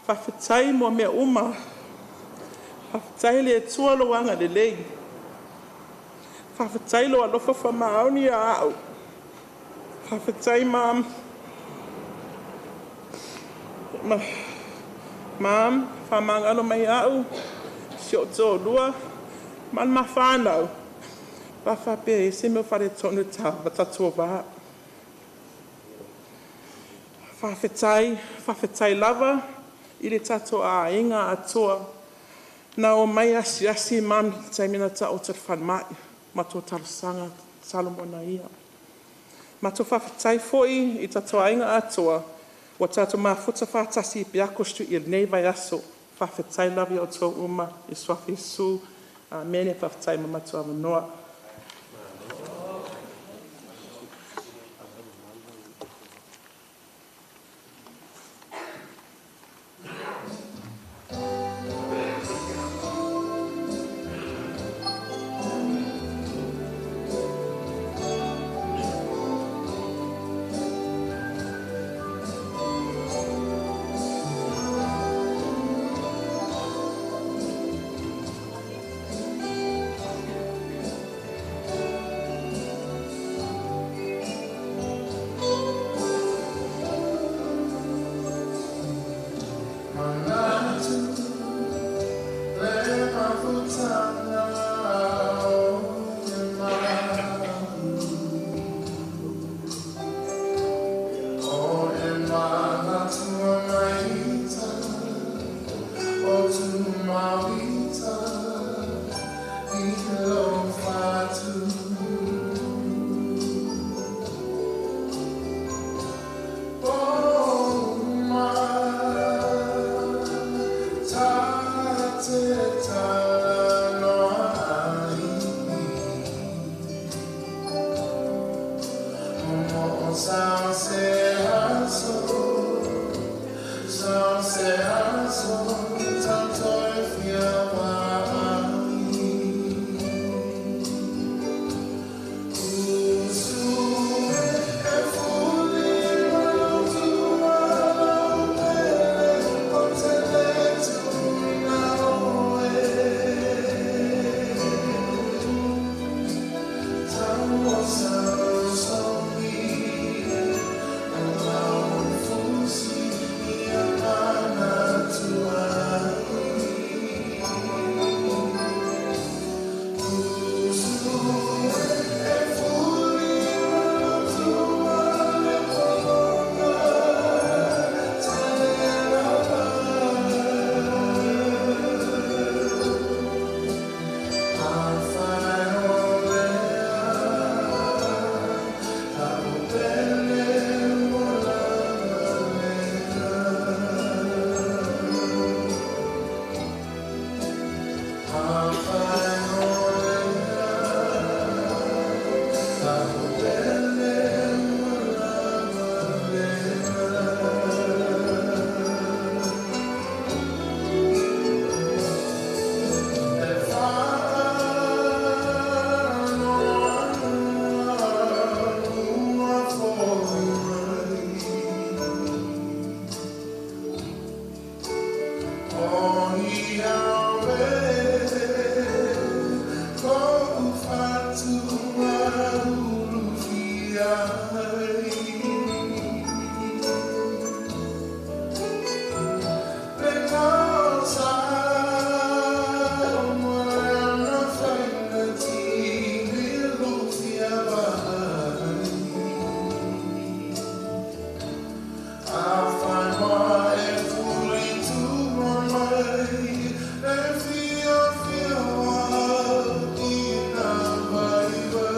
Faafetai mo mea uma. Faafetai le Atua lou agalelei. Faafetai lou alofa faamaoni ia au. Faafetai Mom. Mom, faamagalo mai au, si ou toalua ma le ma fanau. Pe a faapea e i ai se mea o faaletonu i tatou va. Faafetai, faafetai lava i le tatou aiga atoa. Na o mai asiasi mami taimi na ta'oto i le falema'i matou talosaga tatalo mo ona ia. Matou faafetai foi i tatou aiga atoa ua tatou mafuta faatasi i Piako Street i lenei vaiaso. Faafetai lava ia outou uma i le Suafa o Iesu. Amene. Faafetai mo le matou avanoa. Manatu le mafutaga o le malu, o le manatua maita o tumauita i lou fatu. O uma ta te talanoa ai, mo sa se aso, sa se aso, tanto e fia mai. Usu e fuli malutua lau pele, o te le tuina oe. Tau sa sogi, o lau fusi ia manatua ai. Usu e fuli malutua le pologa, te le Afai o lea, lau pele ua lava lea. Afai o lea, lau pele ua lava lea. E faanoanoa ua foi mai, o ia oe, ko'u fatu ulufia ai. Le tausa o le faina tini lufia vai. Afai ma e fuli tua mai, e fia fia wa i na vai vai.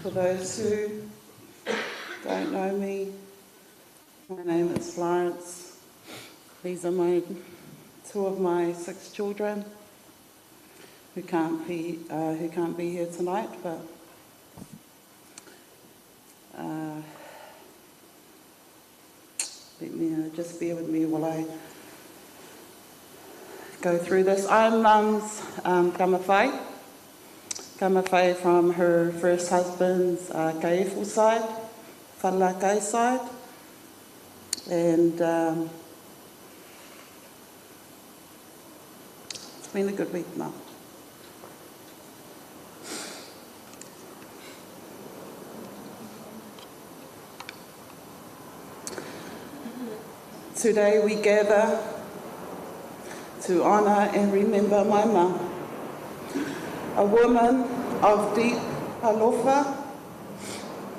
For those who don't know me, my name is Florence. These are my two of my 6 children who can't be here tonight, but let me just bear with me while I go through this. I'm Mum's Kamawhai. Kamawhai from her first husband's Kaifu side, Whalakai side. And it's been a good week, Mum. Today we gather to honour and remember my mum, a woman of deep alofa,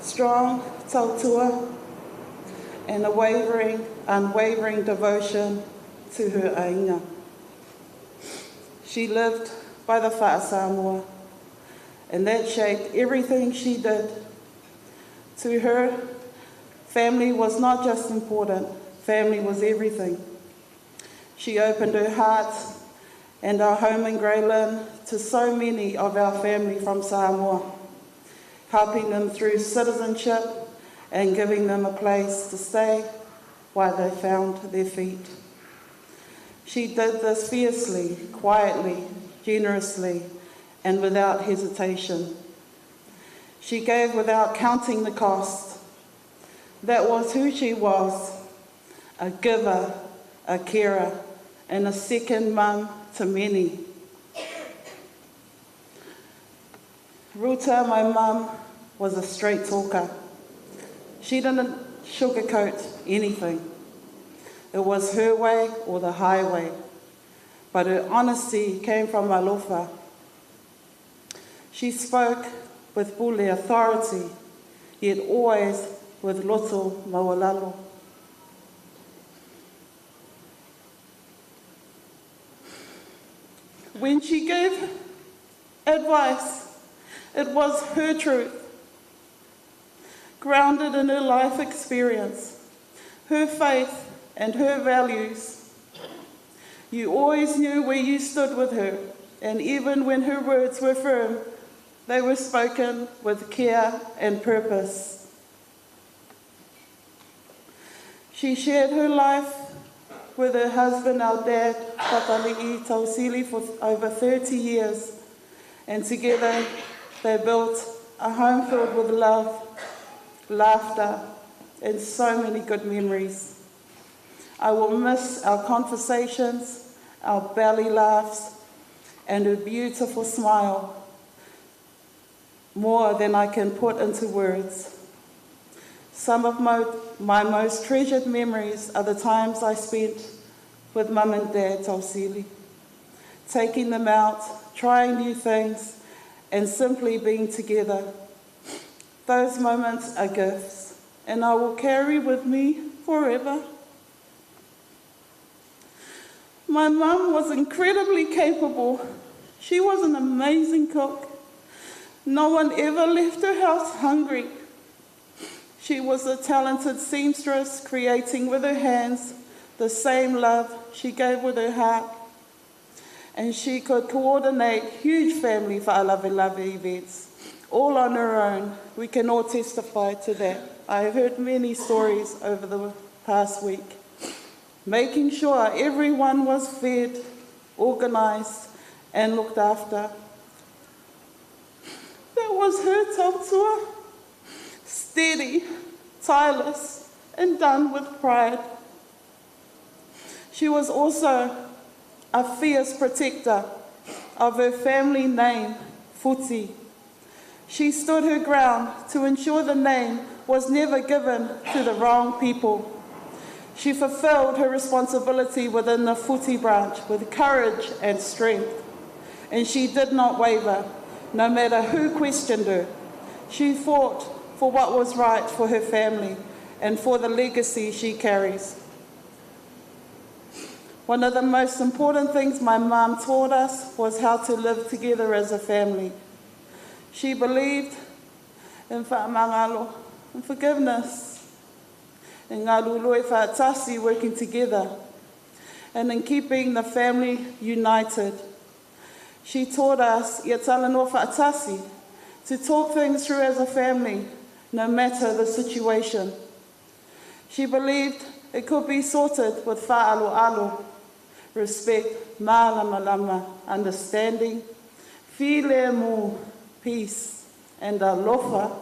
strong tautua, and a unwavering devotion to her ainga. She lived by the Whaasamoa, and that shaped everything she did. To her, family was not just important, Family was everything. She opened her heart and our home in Grey Lynn to so many of our family from Samoa, helping them through citizenship and giving them a place to stay while they found their feet. She did this fiercely, quietly, generously, and without hesitation. She gave without counting the cost. That was who she was a giver, a carer, and a second mum to many. Ruta, my mum, was a straight talker. She didn't sugarcoat anything. It was her way or the highway. But her honesty came from alofa. She spoke with pule authority, yet always with loto maualalo. When she gave advice, it was her truth, grounded in her life experience, her faith, and her values. You always knew where you stood with her, and even when her words were firm, they were spoken with care and purpose. She shared her life with her husband, our dad, Papali'i Tausili, for over 30 years, and together they built a home filled with love, laughter, and so many good memories. I will miss our conversations, our belly laughs, and her beautiful smile more than I can put into words. Some of my, my most treasured memories are the times I spent with Mum and Dad Tausili, taking them out, trying new things, and simply being together. Those moments are gifts, and I will carry with me forever. My mum was incredibly capable. She was an amazing cook. No one ever left her house hungry. She was a talented seamstress, creating with her hands the same love she gave with her heart. And she could coordinate huge family fa'alavelave events, all on her own. We can all testify to that. I have heard many stories over the past week. Making sure everyone was fed, organised, and looked after. That was her tautua. Steady, tireless, and done with pride. She was also a fierce protector of her family name, Futi. She stood her ground to ensure the name was never given to the wrong people. She fulfilled her responsibility within the Futi branch with courage and strength, and she did not waver, no matter who questioned her. She fought for what was right for her family and for the legacy she carries. One of the most important things my mum taught us was how to live together as a family. She believed in whaamangalo, in forgiveness, in ngā wha'atasi working together, and in keeping the family united. She taught us, ia talanoa fa'atasi, to talk things through as a family, no matter the situation. She believed it could be sorted with fa'aloalo, respect, malamalama, understanding, filemu, peace, and alofa.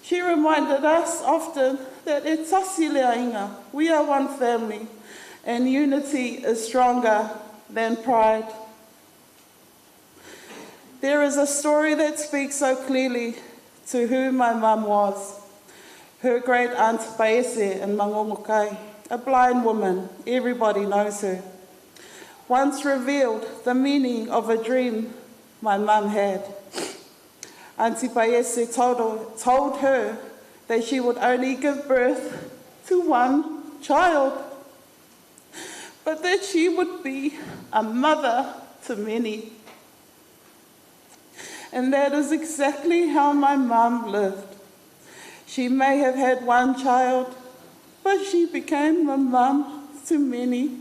She reminded us often that e tasi leainga, we are one family, and unity is stronger than pride. There is a story that speaks so clearly to who my mum was. Her great aunt Paese in Mangongokai, a blind woman, everybody knows her, once revealed the meaning of a dream my mum had. Auntie Paese told, told her that she would only give birth to one child, but that she would be a mother to many. And that is exactly how my mum lived. She may have had one child, But she became a mum to many,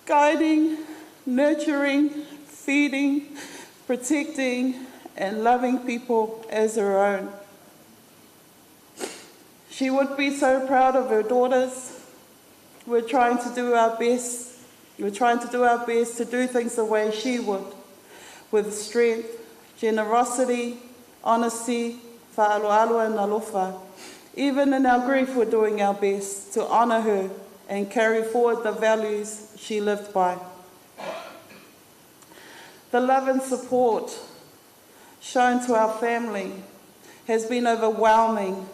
guiding, nurturing, feeding, protecting, and loving people as her own. She would be so proud of her daughters. We're trying to do our best. We're trying to do our best to do things the way she would, with strength, generosity, honesty, fa'aloalo and alofa. Even in our grief, we're doing our best to honour her and carry forward the values she lived by. The love and support shown to our family has been overwhelming.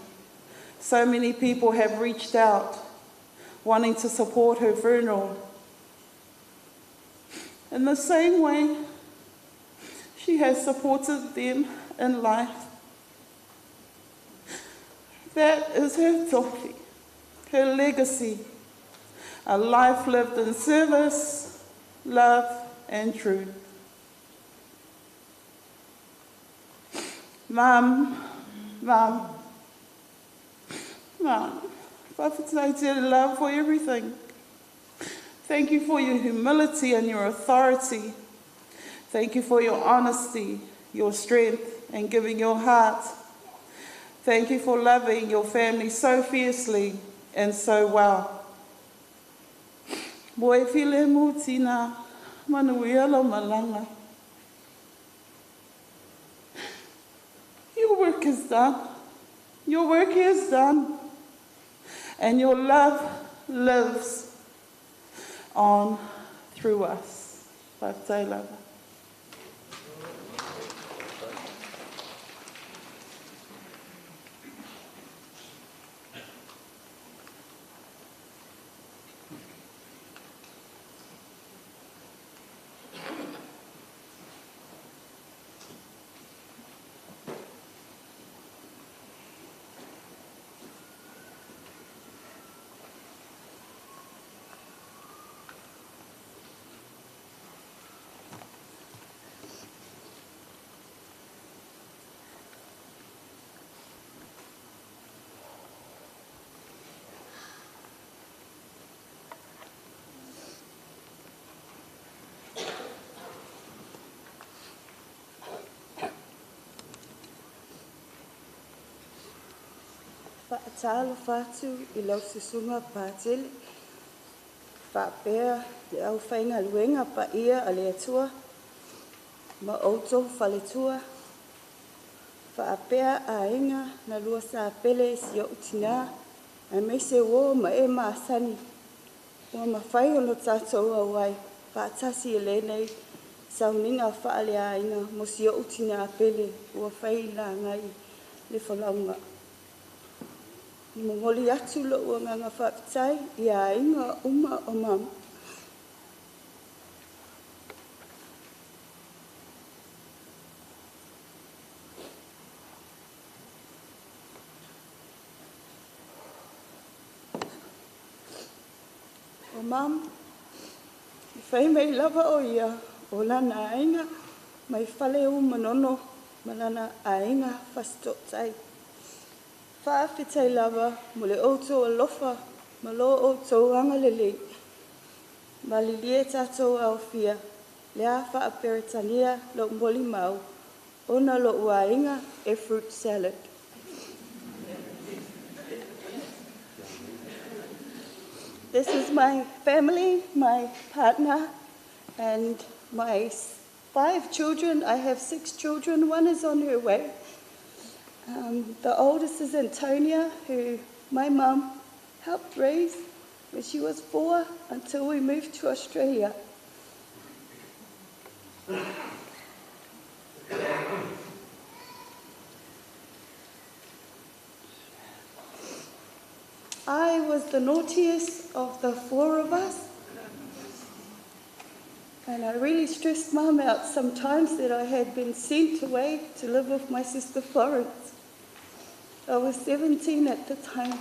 So many people have reached out, wanting to support her funeral. In the same way, she has supported them in life. That is her tofi, her legacy, a life lived in service, love, and truth. Mum, Mum, Mum, whawhitaiti love for everything. Thank you for your humility and your authority. Thank you for your honesty, your strength, and giving your heart. Thank you for loving your family so fiercely and so well. Moe file mutina, manuia lo malanga. Your work is done. Your work is done. And your love lives on through us. Whātai lava. Whaatalo whatu i lau susunga pātele, whaapea te au whainga luenga pa ia a le atua, ma outou faletua, whaapea a inga na lua sa pele si o utina, a meise wo ma e maasani, ua mawhai ono tātou au ai, whaatasi e lenei, sauninga whaale a inga mo si o utina a pele, ua whai la ngai le whalaunga. Mongoli atu lo ua nganga whaapitai i a inga uma o mama. O mam, i whai mei lava o ia o lana ainga mai whale u manono ma lana ainga whasitotai. Whaawhitai lava mo le outou alofa ma lo outou angalelei. Ma lilie tātou aofia, le a whaaperetania lo moli mau, ona lo uainga e fruit salad. This is my family, my partner, and my 5 children. I have 6 children. One is on her way. The oldest is Antonia, who my mum helped raise when she was 4 until we moved to Australia. I was the naughtiest of the 4 of us, and I really stressed Mum out sometimes that I had been sent away to live with my sister Florence. I was 17 at the time.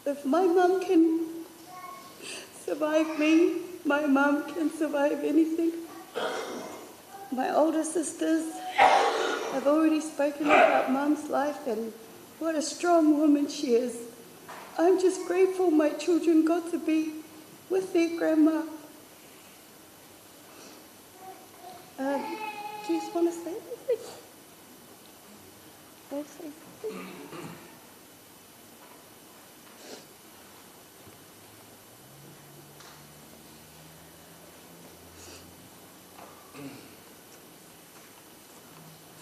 If my mum can survive me, my mum can survive anything. My older sisters I've already spoken about Mum's life and what a strong woman she is. I'm just grateful my children got to be with their grandma. Do you just want to say anything? Want to say something?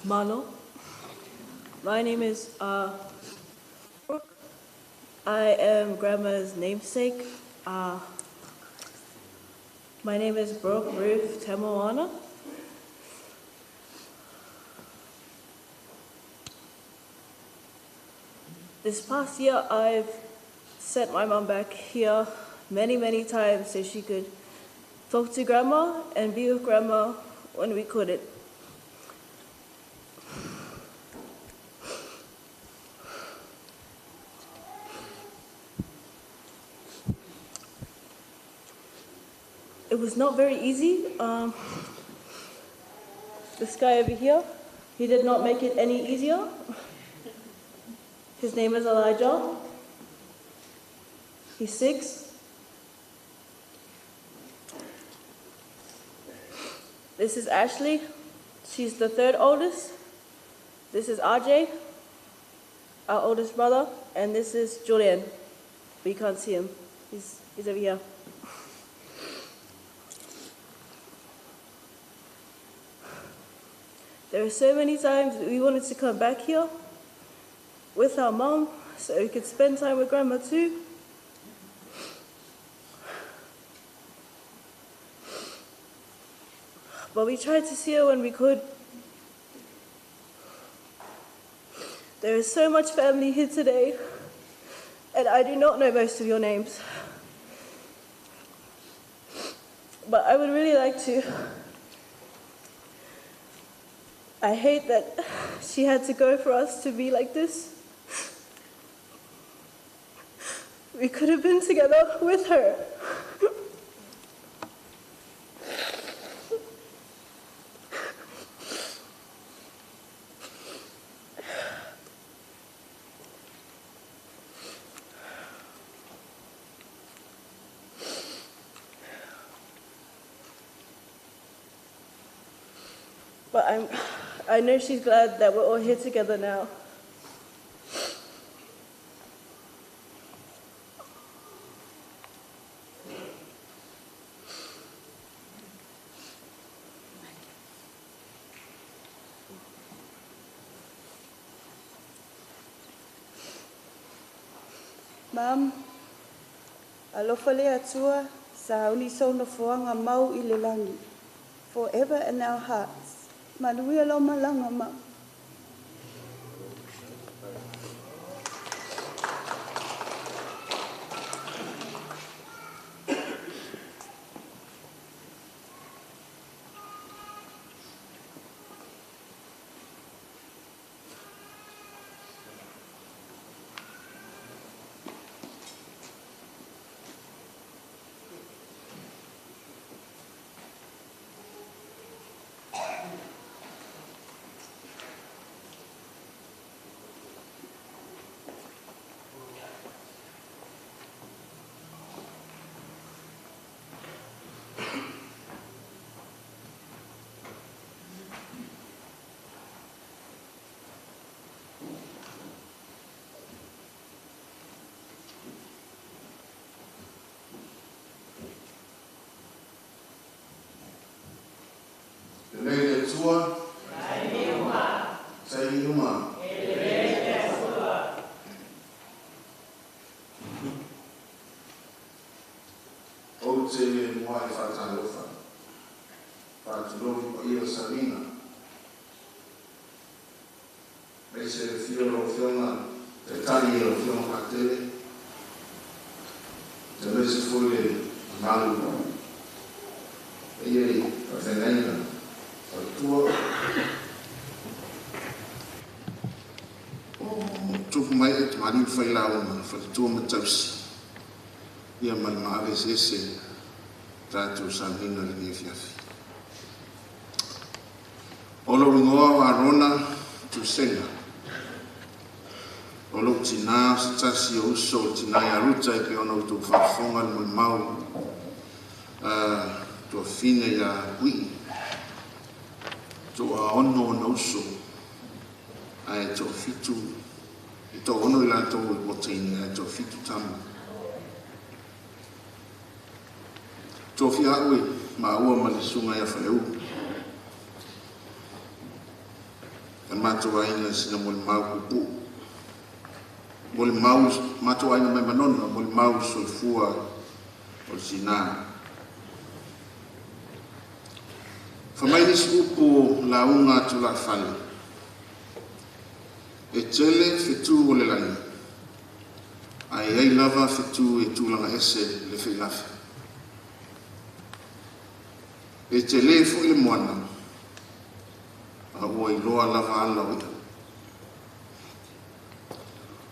Malo. My name is Brooke. I am Grandma's namesake. My name is Brooke Ruth Temoana. This past year, I've sent my mom back here many, many times so she could talk to Grandma and be with Grandma when we couldn't. It was not very easy. This guy over here, he did not make it any easier. His name is Elijah. He's 6. This is Ashley. She's the third oldest. This is RJ, our oldest brother, and this is Julian. But you can't see him. He's over here. There were so many times we wanted to come back here with our mom so we could spend time with Grandma too. But we tried to see her when we could. There is so much family here today, and I do not know most of your names. But I would really like to. I hate that she had to go for us to be like this. We could have been together with her. But I know she's glad that we're all here together now. Mam, alofa le atua, sa uni sona fuanga mau i le langi. Forever in our hearts. Manuia lo malanga ma. Tua Sainuma. O te moa e whātalofa. Whātulofi pa ia Salina. Mei se whio ro whionga, te tani ro whionga patele. Te mei se fule malu. E ia i whawhengaina. Tua o tupu mai e te mani whai lau ma whakatua matausi ia mai maave se ese tātou sāmina le nei fiafi. O lo ringoa wa Rona Tusega. O lou tinā o se tasi o uso o le tinā ia Ruta e pei ona outou faafofoga le molimau a tuafine ia Puii. Toaono ona uso ae toafitu, e toaono i latou e otaina ae toafitu tama. Tofia au e maua ma le susuga ia Faleu. E matou aiga sina molimau puupuu. Molimau, matou aiga mai Manono, molimau soifua o le tinā. Fai mai le isi upu o lauga a tulafale, e tele fetu o le lagi, ae i ai lava fetu e tulaga ese le feilafe. E tele foi le moana, a ua iloa lava ala o i'a.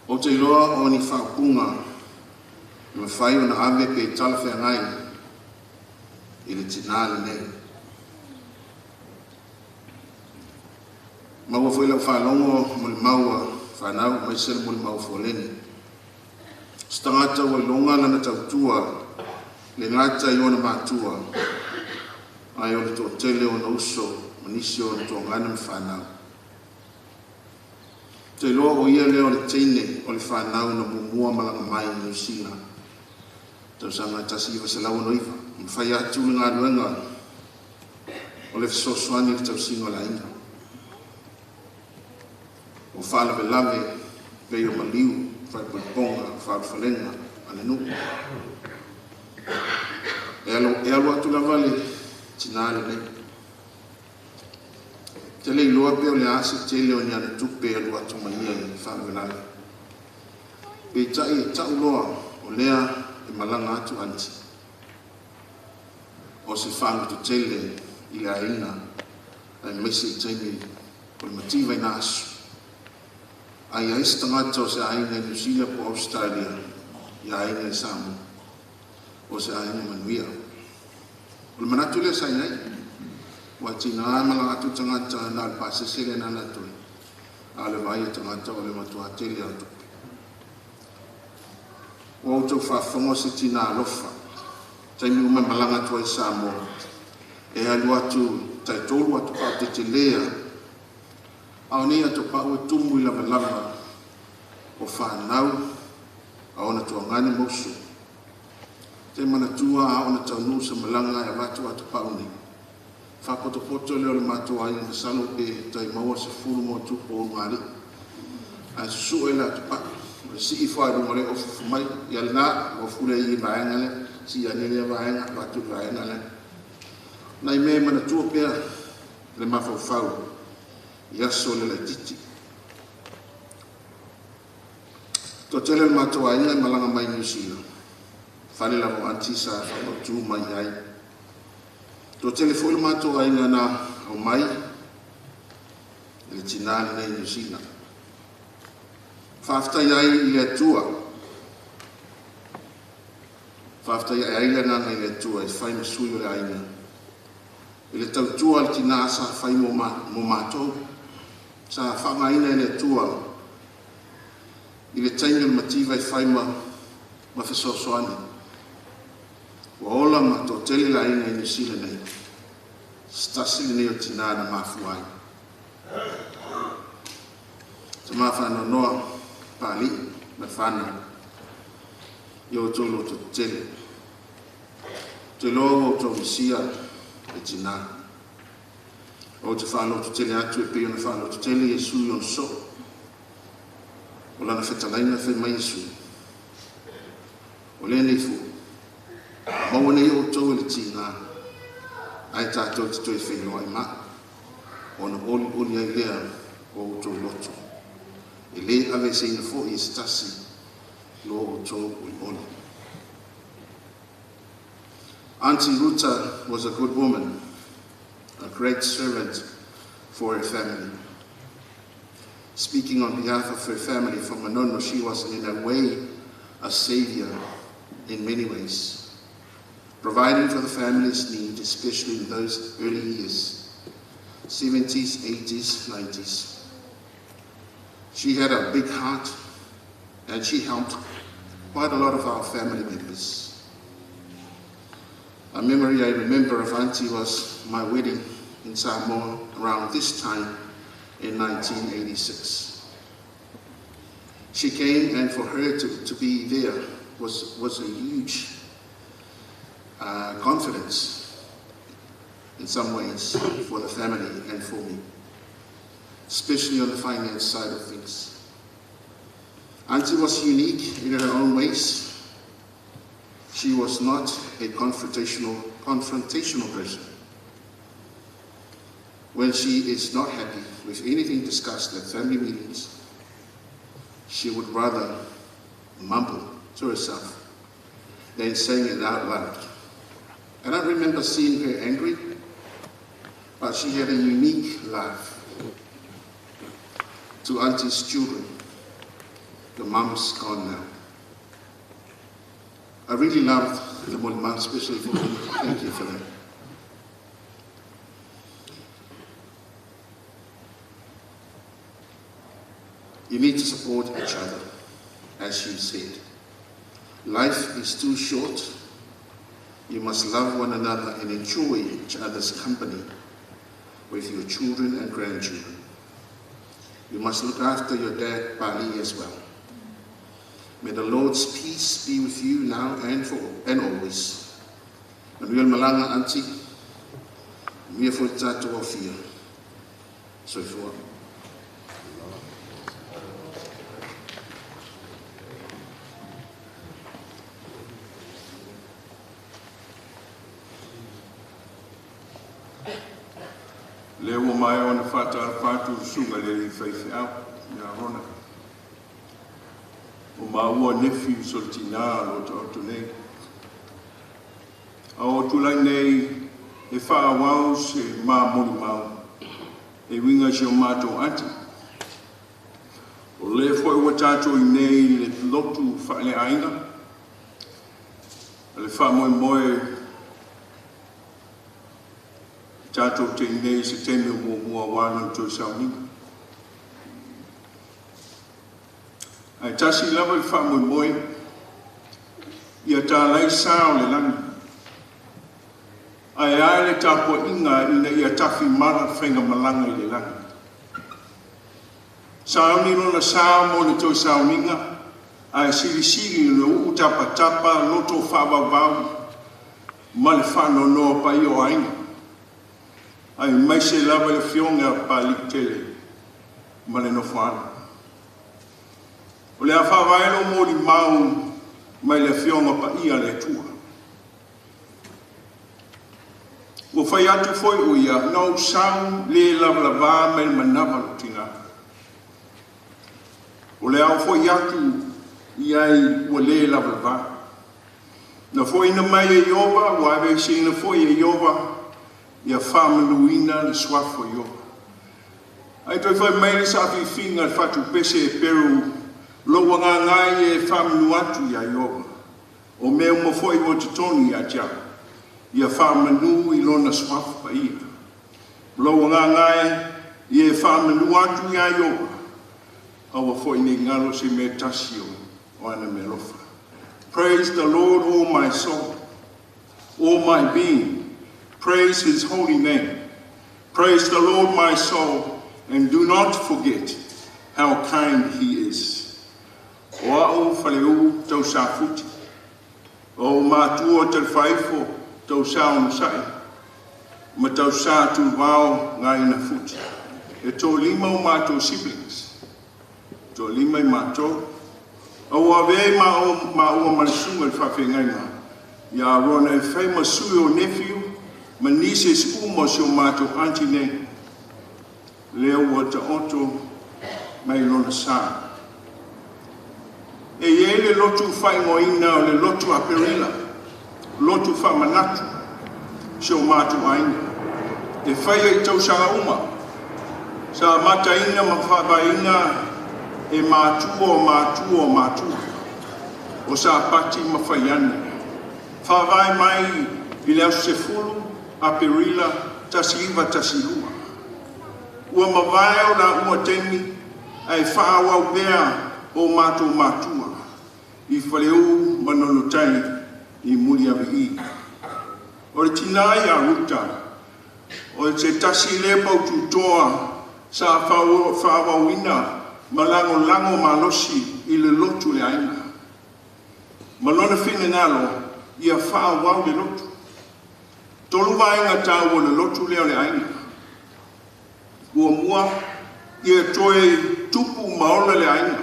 Ou te iloa o ni faaupuga e mafai ona ave pe talafeagai i le tinā lenei. Maua foi lau faalogo molimau a fanau aemaise le molimau a Fualeni. O se tagata ua iloga lana tautua le gata i ona matua, ae o le toatele o ona uso ma nisi o ona tuagana ma fanau. Ou te iloa o ia lea o le teine o le fanau na muamua malaga mai i Niu Sila tausaga 1969 ma fai atu le galuega o le fesoasoani i le tausiga o le aiga. O faalavelave pei o maliu, faaipoipoga, faaulufalega a le nuu. E alu atu lava le tinā lenei. Te le iloa pe o le a se tele o ni ana tupe e alu atu ma ia i faalavelave. Peitai e tau loa o lea e malaga atu aunty. O se faagutu tele i le aiga aemaise i taimi o le mativa i na aso. A i ai se tagata o se aiga i Niu Sila po o Ausetalia i aiga i Samoa, o se aiga manuia. O le manatu lea sa i ai, ua tiga malaga atu tagata na o le pasese lea na alu atu ai, a o le vaai a tagata o le matua tele o tupe. Ua outou faafofoga o se tinā alofa, taimi uma e malaga atu ai i Samoa, e alu atu taitolu atopau tetele lava, a o nei atopau e tumu i lavalava o fanau a ona tuagane ma uso. Te manatua a ona taunuu se malaga e avatu atopau nei. Faapotopoto lea o le matou aiga masalo pe tai maua 10+ o ulugalii. Ae susue le atopau, o le sii ifo lava i luga o le ofuofu mai, ia lena, ofu lea i vaega lea, sii ane lea vaega, avatu i le vaega lea. Nai mea e manatua pea le mafaufau i aso o le laitiiti. Toatele o le matou aiga e malaga mai Niu Sila, fale lava o aunty sa faamautu mai i ai. Toatele foi le matou aiga na aumai i le tinā lenei i Niu Sila. Faafetai ai i le Atua, faafetai ai le agaga i le Atua e fai ma sui o le aiga i le tautua a le tinā sa fai mo matou, sa faaaogaina e le Atua i le taimi o le mativa e fai ma fesoasoani. Ua ola ma toatele le aiga i Niu Sila nei, se tasi lenei o tinā na mafua ai. Tama faanoanoa, Papalii ma fanau, ia outou loto tetele. Ou te iloa ua outou misia le tinā. Ou te faalototele atu e pei ona faalototele Iesu i ona soo. O lana fetalaiga fai mai Iesu, o lenei foi, maua nei outou e le tiga, ae tatou te toe feiloai mai, ona olioli ai lea o outou loto. E le aveeseina foi e se tasi lo outou olioli. Auntie Ruta was a good woman, a great servant for her family. Speaking on behalf of her family from Manono, she was in a way a savior in many ways, providing for the family's needs, especially in those early years, 70s, 80s, 90s. She had a big heart and she helped quite a lot of our family members. A memory I remember of Auntie was my wedding in Samoa around this time in 1986. She came, and for her to be there was a huge confidence in some ways for the family and for me, especially on the finance side of things. Auntie was unique in her own ways. She was not a confrontational person. When she is not happy with anything discussed at family meetings, she would rather mumble to herself than saying it out loud. I don't remember seeing her angry, but she had a unique laugh. To Auntie's children, the mum's gone now. I really loved the mum, especially for me. Thank you for that. You need to support each other, as you said. Life is too short. You must love one another and enjoy each other's company with your children and grandchildren. You must look after your dad, Bali, as well. May the Lord's peace be with you now and always. Manuel Malanga, Auntie, mia foi tātou au fia. Soifua. Le ua mai ona whātara whātu sunga le i whaiwhi au, ia rona. O maua nephew so le tina lo ta oto nei. A o tūlai nei e whaawau se mā mori mau, e winga se o mātou ati. O le foi ua tātou i nei le lotu whaale ainga, a le wha moe moe tātou te nei se teme o mua mua wāna o toi sauninga. Ai tasi lava le wha moe moe, ia tā lai sā o le langi. Ai ai le tāpua inga ina ia tawhi mara whenga malanga i le langi. Sauni lona sā mo le toi sauninga, ai sirisiri le uu tapa tapa loto whaawawau, ma le whanonoa pa i o ainga. Ai mai se lava le fionga pa tele ma le nofoana. O le awhawaelo mō li mau mai le fionga pa ia le tua. Ua whai atu foi o ia, nau sau le lava lava mai le manawa lo tina. O le au foi atu i ai ua le lava lava. Na foi ina mai e Iova, ua ave se ina foi e Iova, ia whaamanuina le suafo Iova. Ai toi whai mai le sa whiwhinga le whatu pese e peru, lo wanga ngai e whaamanu atu ia Iova. O mea uma foi o te tonu ia tia, ia whaamanu i lona suafo pa ia. Lo wanga ngai e whaamanu atu ia Iova. Awa foi nei ngalo se me tasi o ana me lofa. Praise the Lord, O my soul, O my being. Praise his holy name. Praise the Lord, my soul, and do not forget how kind he is. O au whaleu tau sa futi. O mātua te whaifo tau sa ona sai. Ma tau sa tu wao ngā ina futi. E tō lima o mātou siblings. Tō lima i mātou. Au a ve ma ua malisunga le whawhengainga. Ia rona e whai masui o nephew, ma nieces uma si o mātou auntie nei. Lea ua ta oto mai lona sā. E ie le lotu whaingoina o le lotu a perila, lotu whamanatu, si o mātou ainga. E whaia i tau sanga uma, sa mataina ma whawaina e mātua o mātua o mātua, o sa pati ma whaiane. Whawai mai i le aso se fulu, a perila, tasi iwa tasi lua. Ua mawae o la ua temi, Ae faaauau pea o matou matua i Faleu ma Manonotai i Muliavii. O le tina ia Ruta, o se tasi lea poututoa sa faaauauina ma lagolago malosi i le lotu le aiga. Ma lona finagalo ia faaauau le lotu. Tolu vaega taua o le lotu lea o le aiga. Muamua, ia toe tupu ma ola le aiga.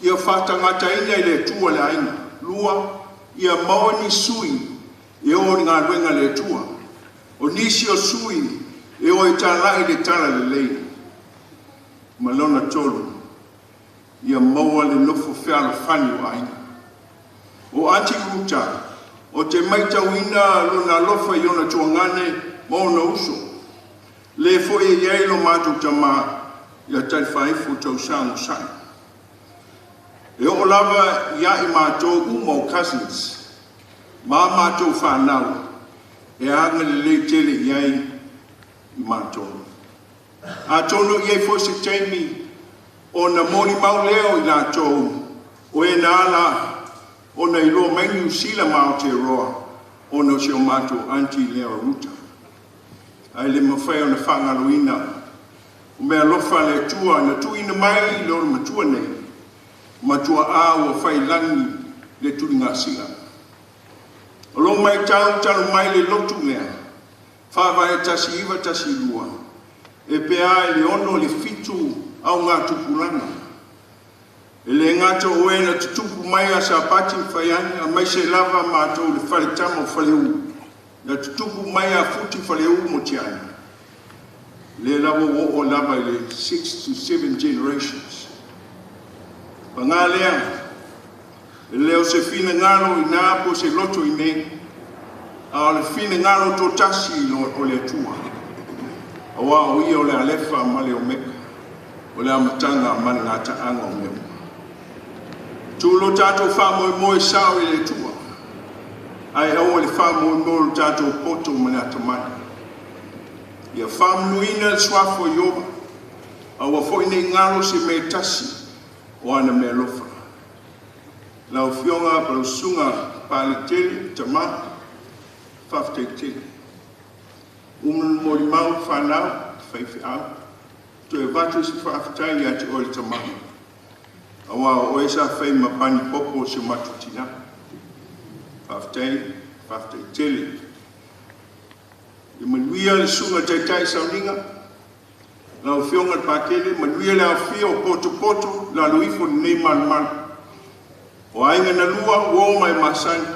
Ia faatagataina i le Atua le aiga. Lua, ia maua ni sui e o i le galuega a le Atua. O nisi o sui e o e talai le talalelei. Ma lona tolu, ia maua le nofo fealofani o aiga. O Aunty Ruta, ou te matauina lona alofa i ona tuagane ma ona uso. Le foi e i ai lo matou tama ia Talifaifo Tausaga Osae. E oo lava ia i matou uma o cousins ma a matou fanau e agalelei tele i ai i matou. Atonu e i ai foi se taimi ona molimau lea o i latou o e na ala ona iloa mai Niu Sila ma Aotearoa ona o si o matou aunty lea o Ruta. Ae le mafai ona faagaloina o meaalofa a le Atua na tuuina mai i le olomatua nei, matua'a ua faiilagi le tuligasia. O lou maitau talu mai le lotu lea, Faavae 1912, e pe a i le 6 i le 7 augatupulaga. E le gata o e na tutupu mai ia Sapati ma Faiani, aemaise lava matou le faletama o Faleu, na tutupu mai ia Futi Faleu ma Tiani, lea lava ua oo lava i le 6 to 7 generations. Paga lea, e le o se finagalo i ina po o se loto i inei, a o le finagalo toatasi o le Atua, aua o Ia o le Alefa ma le Omeka, o le amataga ma le gataaga o mea uma. Tuu lo tatou faamoemoe sao i le Atua, ae aua le faamoemoe i lo tatou poto ma le atamai. Ia faamanuina le suafa o Ieova, aua foi ne i galo se mea e tasi o ana meaalofa. Lau Afioga po o lau Susuga Papaliitele Tama, faafetai tele. Uma ona molimau fanau, faifeau, toe avatu se faafetai ia te oe le tama, aua o oe sa fai ma pani popo o si o matou tina. Faafetai, faafetai tele. Ia manuia le susuga i le Taitai Sauniga, lau Afioga i le Pakele, manuia le afifio o potopoto i lalo ifo o lenei malumalu. O aiga na lua, uo ma e masani,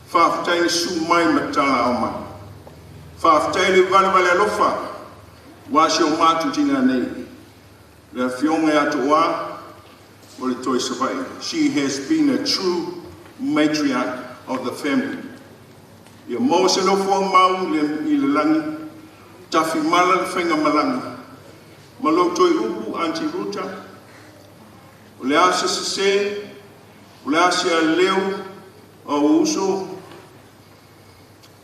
faafetai le susu mai ma talaaao mai. Faafetai le valevale alofa aua si o matou tina nei, le Afioga ia Tooa o le Toi Savaii. She has been a true matriarch of the family. Ia maua se nofoaga mau i le lagi, tafimala le faigamalaga, ma lou toe upu Aunty Ruta, o le a se sese, o le a se aleu o uso,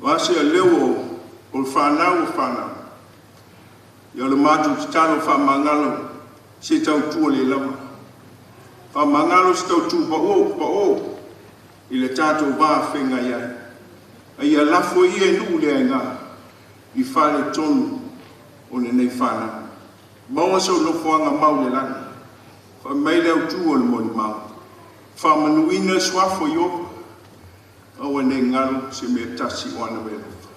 o a se aleu o le fanau o fanau. Ia o le matou tatalo faamagalo se tautua le lava. Faamagalo se tautu pao pao i le tatou va feagai ai. A ia lafo ia i nuu le aiga i faaletonu o lenei fanau. Maua sou nofoaga mau i le lagi. Fai mai le autu o le molimau. Faamanuina le suafa o Ieova, aua ne i galo se mea tasi o ana meaalofa.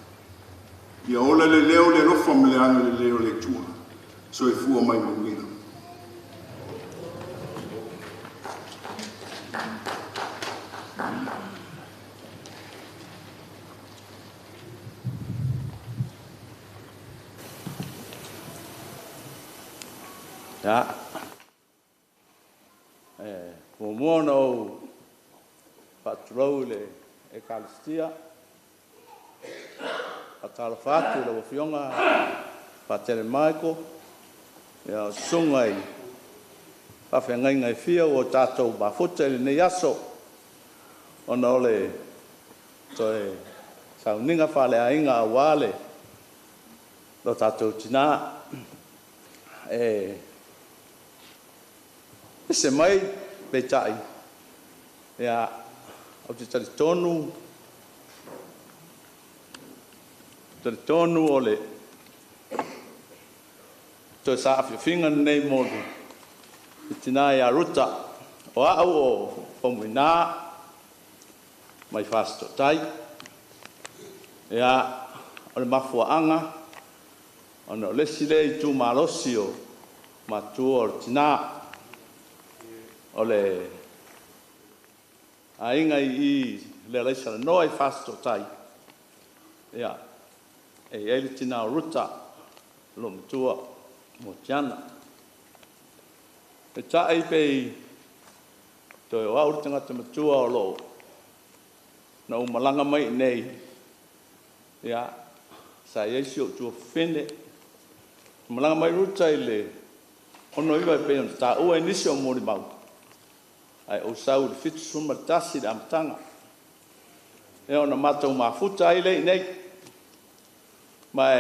Ia ola le leo o le alofa ma le agalelei o le Atua. Soifua ma ia manuia. Ia, e muamua ona ou faatulou i le Ekalesia, faatalofa atu i lau Afioga Patele Michael, ia, o susuga i faafeagaiga e fia ua tatou mafuta i lenei aso ona o le toe sauniga faaleaiga aua le lo tatou tina. E Ese mai peitai ia ou te talitonu o le toe saafiafiga lenei mo le tinā ia Ruta o a'u o Faumuina mai Fasitoouta. Ia o le mafuaaga ona o le isi lea itumalosi o matua o le tinā o le aiga i le Alaisalanoa i Fasitoouta. Ia e i ai le tinā o Ruta lo matua Motiana. Peitai pei toe o a'u le tagata matua o loo na ou malaga mai nei, ia sa i ai si ou tuafafine malaga mai Ruta i le 69 e pei ona taua i nisi o molimau, ae ou sau i le 71 i le amataga. Ia ona matou mafuta ai lea i nei, ma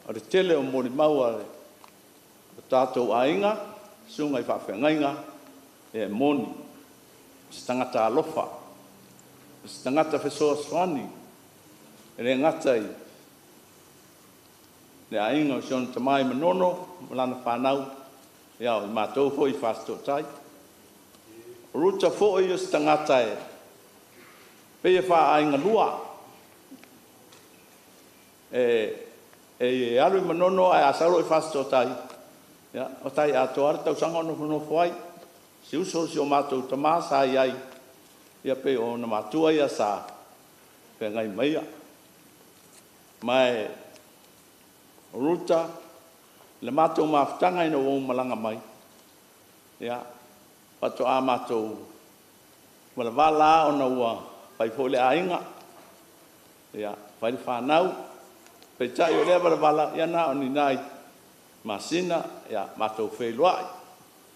o le tele o molimau a le tatou aiga, susuga i faafeagaiga, e moni, se tagata alofa, se tagata fesoasoani, e le gata i le aiga o si ona tama i Manono ma lana fanau, ia o matou foi i Fasitoouta. O Ruta foi o se tagata e pei e faaaiga lua, e alu i Manono ae a sau loa i Fasitoouta, ia o tai atoa lava le tausaga o nofonofo ai. Si uso si o matou tama sa i ai, ia pei o ona matua ia sa feagai ma ia. Ma o Ruta, le matou mafutaga ina ua ou malaga mai, ia faatoa matou valavala ona ua fai foi le aiga, ia fai le fanau, peitai o lea valavala, ia na o ni nai masina, ia matou feiloai.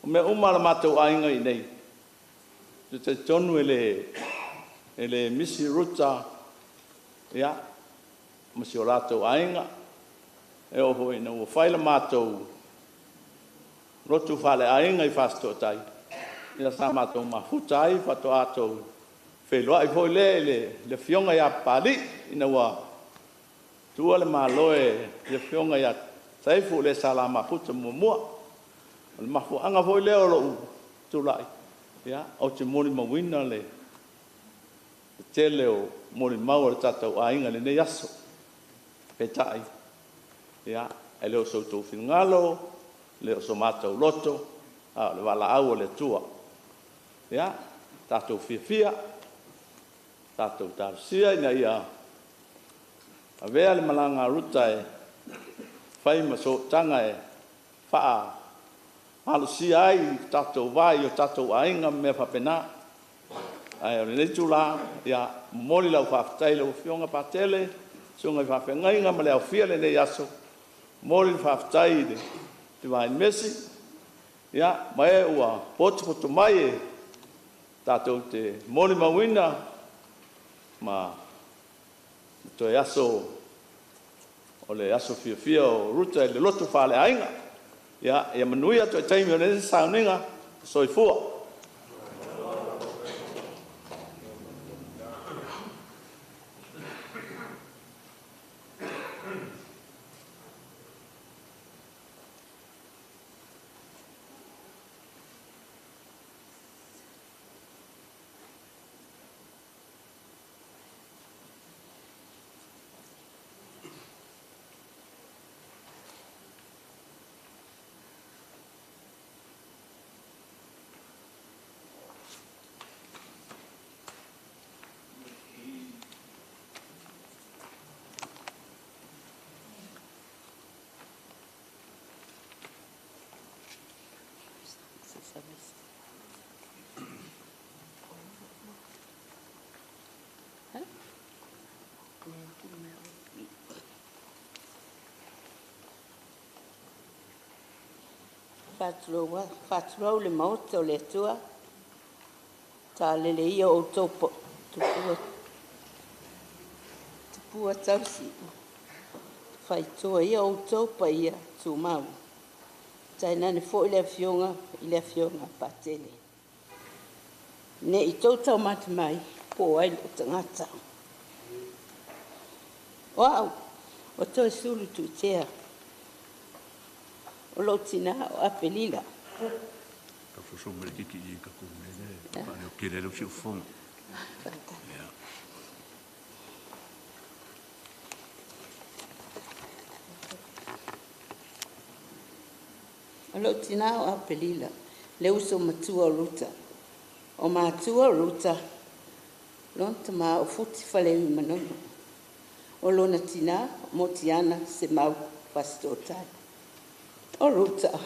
O mea uma a le matou aiga i nei, te talitonu e le misi Ruta, ia, ma si o latou aiga, e oo foi ina ua fai le matou lotu faaleaiga i Fasitoouta, ia sa matou mafuta ai faatoa tou feiloai foi lea i le afioga ia Papalii, ina ua tua le Malo e le afioga ia Saifu le sa mafuta muamua. O le mafuaaga foi lea o lou tulai, ia, ou te molimauina le tele o molimau a le tatou aiga i lenei aso. Peitai, ia, e le o so outou finagalo, e le o so matou loto, a o le valaau a le Atua. Ia, tatou fiafia, tatou talosia ina ia avea le malaga a Ruta e fai ma sootaga e faamalosia ai tatou va i o tatou aiga ma mea faapena. Ae o lenei itula, ia, momoli lau faafetai i lau Afioga Patele, susuga i faafeagaiga ma le aofia i lenei aso, momoli le faafetai i le Divine Mercy, ia, ma e ua potopoto mai e tatou te molimauina ma toe aso o le aso fiafia o Ruta i le lotu faaleaiga. Ia, ia manuia toe taimi o lenei sauniga. Soifua. Faatulou le Maota o le Atua, talele ia outou tupua tausi, faitoa ia outou paia tumau. Tainane fo'i le afioga i le afioga Patele. Ne i tou taumate mai po o ai lou tagata. O au, o Toesulu Tuitea, o lou tinā o Apelila. O lou tinā o Apelila, le uso matua o Ruta. O matua o Ruta, lona tamā o Futi Faleui Manono. O lona tinā, Motiana Semau Fasitoouta. O Ruta,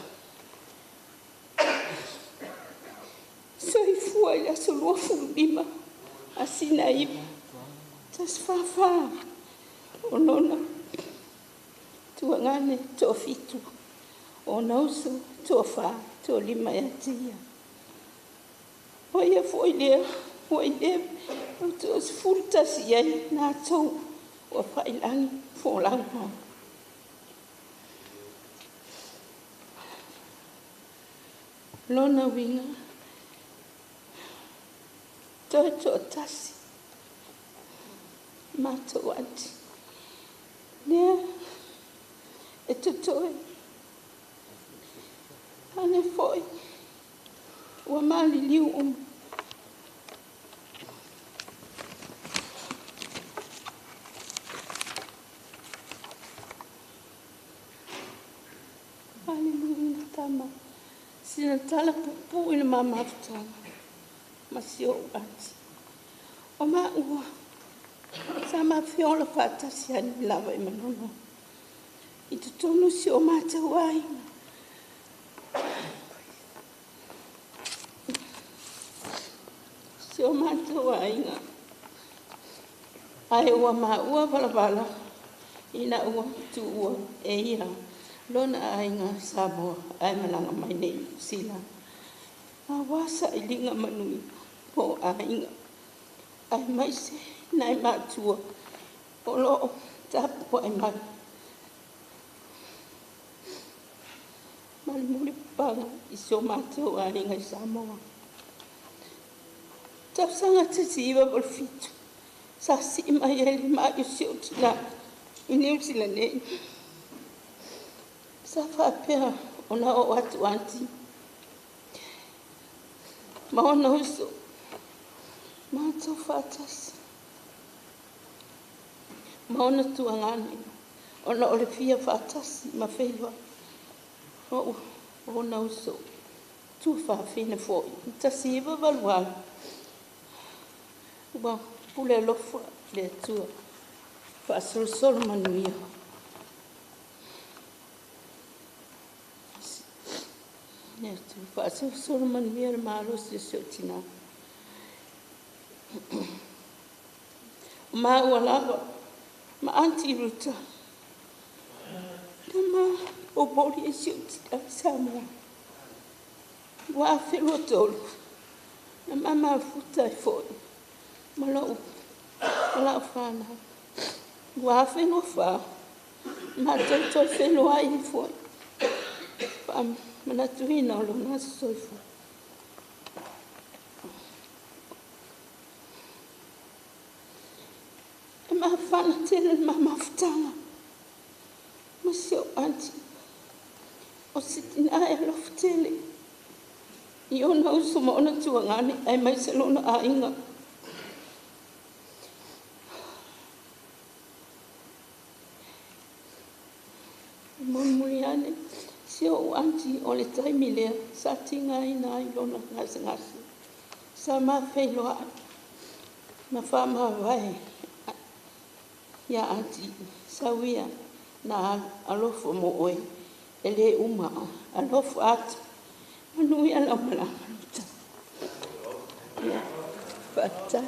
soifua i le aso 25 masina 9 14, o lona tuagane toafitu, o ona uso toafa, toalima ia te ia. O ia fo'i lea ua i le o 11 ai natou ua fa'ilagi folauga. Lona uiga, toe to'atasi matou ati lea e totoe ane fo'i ua maliliu uma. Maliliuina tama sina tala puupuu i le mamafutaga ma si o'u ati. O maua sa mafiola fa'atasi ai lava i Manono i totonu si o matou aiga. Si o matou aiga. Ae ua maua valavala ina ua tuua e ia lona aiga Samoa ae malaga mai nei Niu Sila. Auā sailiga manuia po o aiga aemaise nai matua o loo tapua'i mai. Ma le mulipapaga i si o matou aiga i Samoa. Tausaga 1987 sa sii mai ai le ma'i o si ou tinā i Niu Sila nei. Sa faapea ona oo atu Aunty ma ona uso matou fa'atasi ma ona tuagane ona o le fia fa'atasi ma feiloai o ona uso tuafafine fo'i. 1988 ua pule alofa le Atua fa'asolosolo manuia. Le Atua fa'asolosolo manuia le malosi o si o'u tinā. O maua lava ma Aunty Ruta na ma popoli e si o'u tinā i Samoa. 2023 na mamafuta ai fo'i ma lo'u ma la'u fanau. 2024 matou toe feloai ai fo'i fa'amanatuina o lona aso soifua. E mafana tele le mamafutaga ma si o'u Aunty o se tinā e alofa tele i ona uso ma ona tuagane aemaise lona aiga. E mulimuli ane si o'u Aunty o le taimi lea sa tigaina ai lona gasegase. Sa mafeiloa'i ma fa'amavae ia Aunty sauia na alofa mo oe e lē uma alofa atu manuia lau malaga Ruta. Ia fa'atatā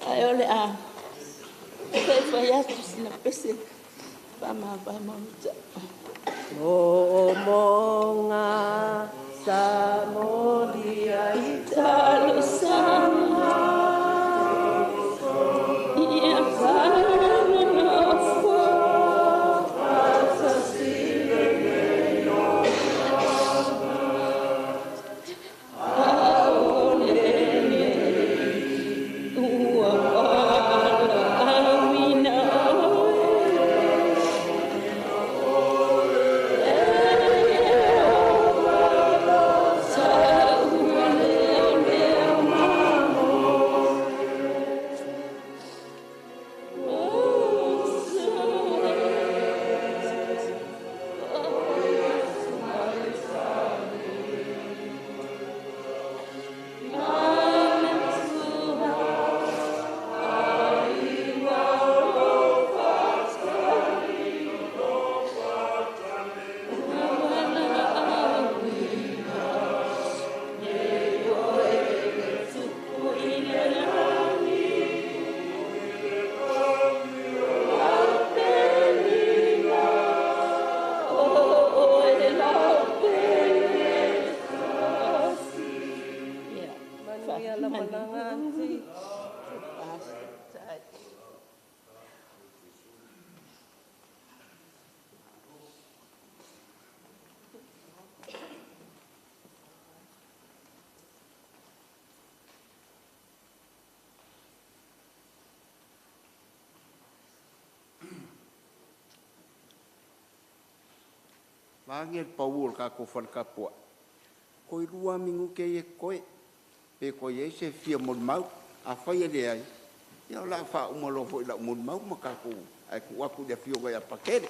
ae o le a fai atu sina pese fa'amavae ma Ruta. O monga sa molia i talosaga ia fa'anonofo. Manuia la malaga aunty. Vaangi le pau o le tatou faletapua'i, toe 2 minute ia totoe, pe toe i ai se fia molimau. Afai e leai, ia o le a faauma loa foi i lau molimau ma tatou ae tuu atu i le Afioga ia Patele.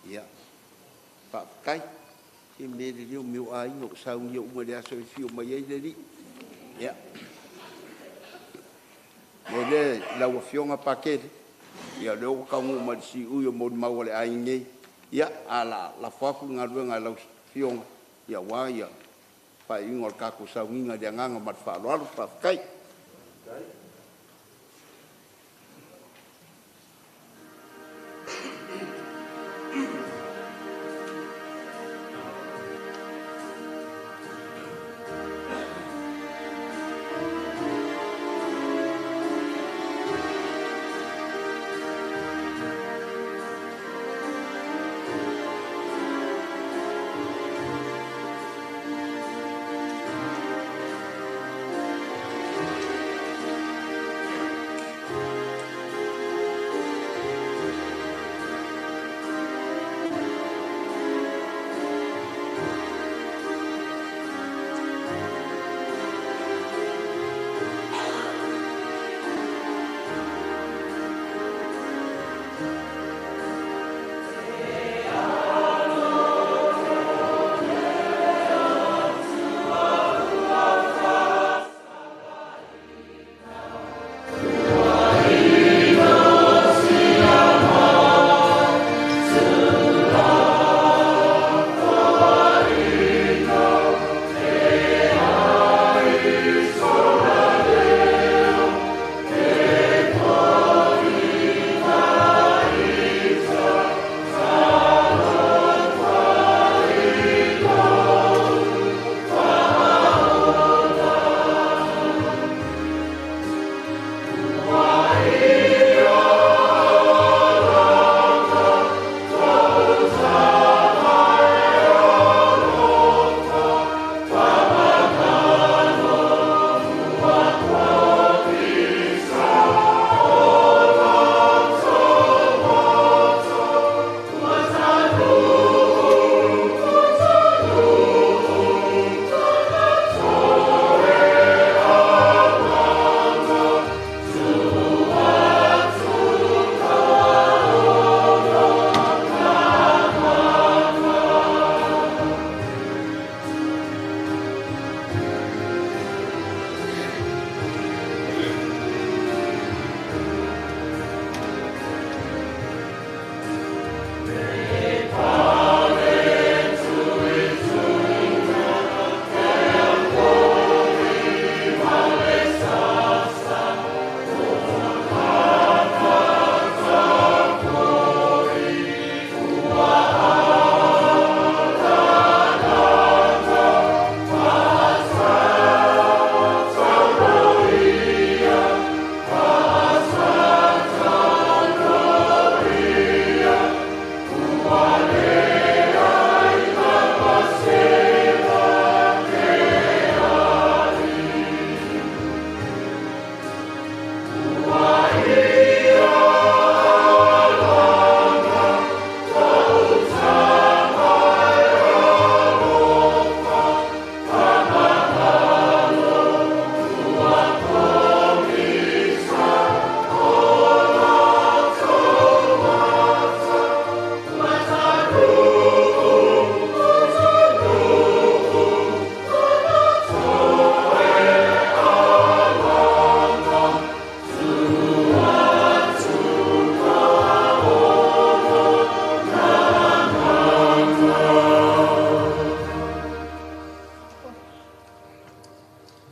Ia, faafetai. Se mea lelei o mea o aiga ua saunia uma i le aso e afio mai ai le Alii. Ia, o le mea lea i lau Afioga Patele, ia o lea ua taunuu mai i le siui o molimau a le aiga nei, ia ae o le a lafo atu le galuega i lau Afioga aua faaiuiuga o le tatou sauniga i le agaga ma le faaaloalo. Faafetai.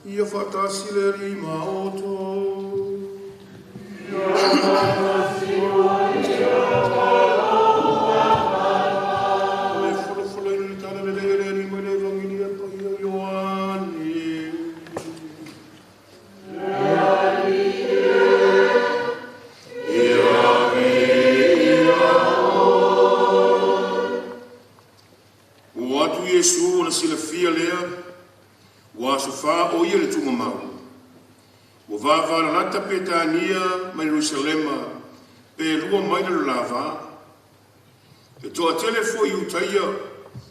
Ia faatasi le Alii ma outou. O le folafolaina atu Iesu ona silafia lea, ua asofa o ia i le tuugamau. Ua vavalalata Petania ma Ierusalema pe 2 maila le lavā. E toatele foi Iutaia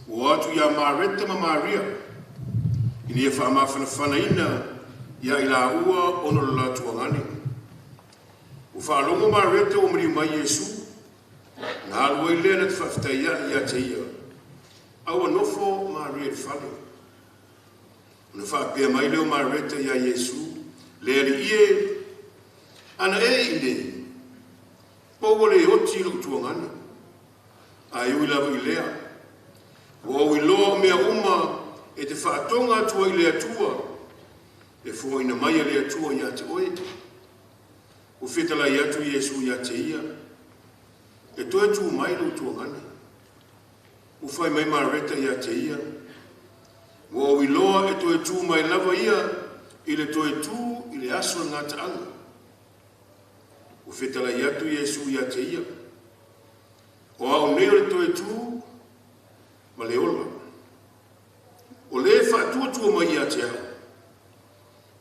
ua o atu ia Mareta ma Maria, ina ia faamafanafanaina ia i laua ona o lo la tuagane. Ua faalogo Mareta ua maliu mai Iesu, na alu ai lea na te faafetaiai ia te ia, a ua nofo Maria i le fale. Ona faapea mai lea o Mareta ia Iesu, “Le Alii e, ana e i inei, po ua le oti lou tuagane. Ae ui lava i lea, ua ou iloa o mea uma e te faatoga atu ai i le Atua, e foaina mai e le Atua ia te oe.” Ua fetalai atu Iesu ia te ia, “E toe tu mai lou tuagane.” Ua fai mai Mareta ia te ia, “Ua ou iloa e toe tu mai lava ia i le toe tu i le aso o le gataaga.” Ua fetalai atu Iesu ia te ia, “O au nei o le toe tu ma le ola. O le faatuatua mai ia te au,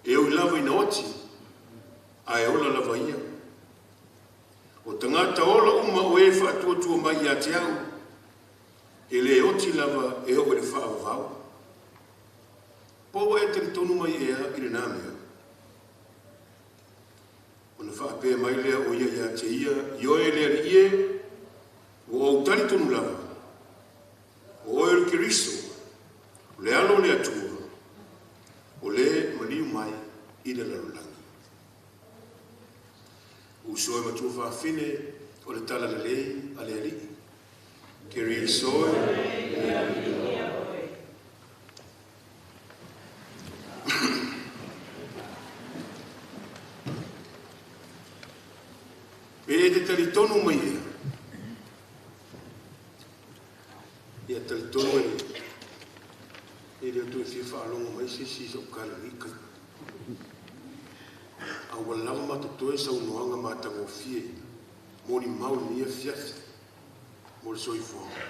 e ui lava ina oti, ae ola lava ia. O tagata ola uma o e faatuatua mai ia te au, e le oti lava e oo i le faavavau. Po ua e talitonu mai ea i lena mea?” Ona faapea mai lea o ia ia te ia, “Ioe le Alii e, ua ou talitonu lava, o oe o le Keriso, o le alo o le Atua, o le maliu mai i le lalolagi.” Uso e matua fafine o le tala lelei a le Alii. Keriso e. Pe e te talitonu mai ea, ia talitonu e e le o toe fia faalogo mai se isi i sau Kalani. A ua lava ma totoe saunoaga matagofie molimau i lenei afiafi mo le soifuaga.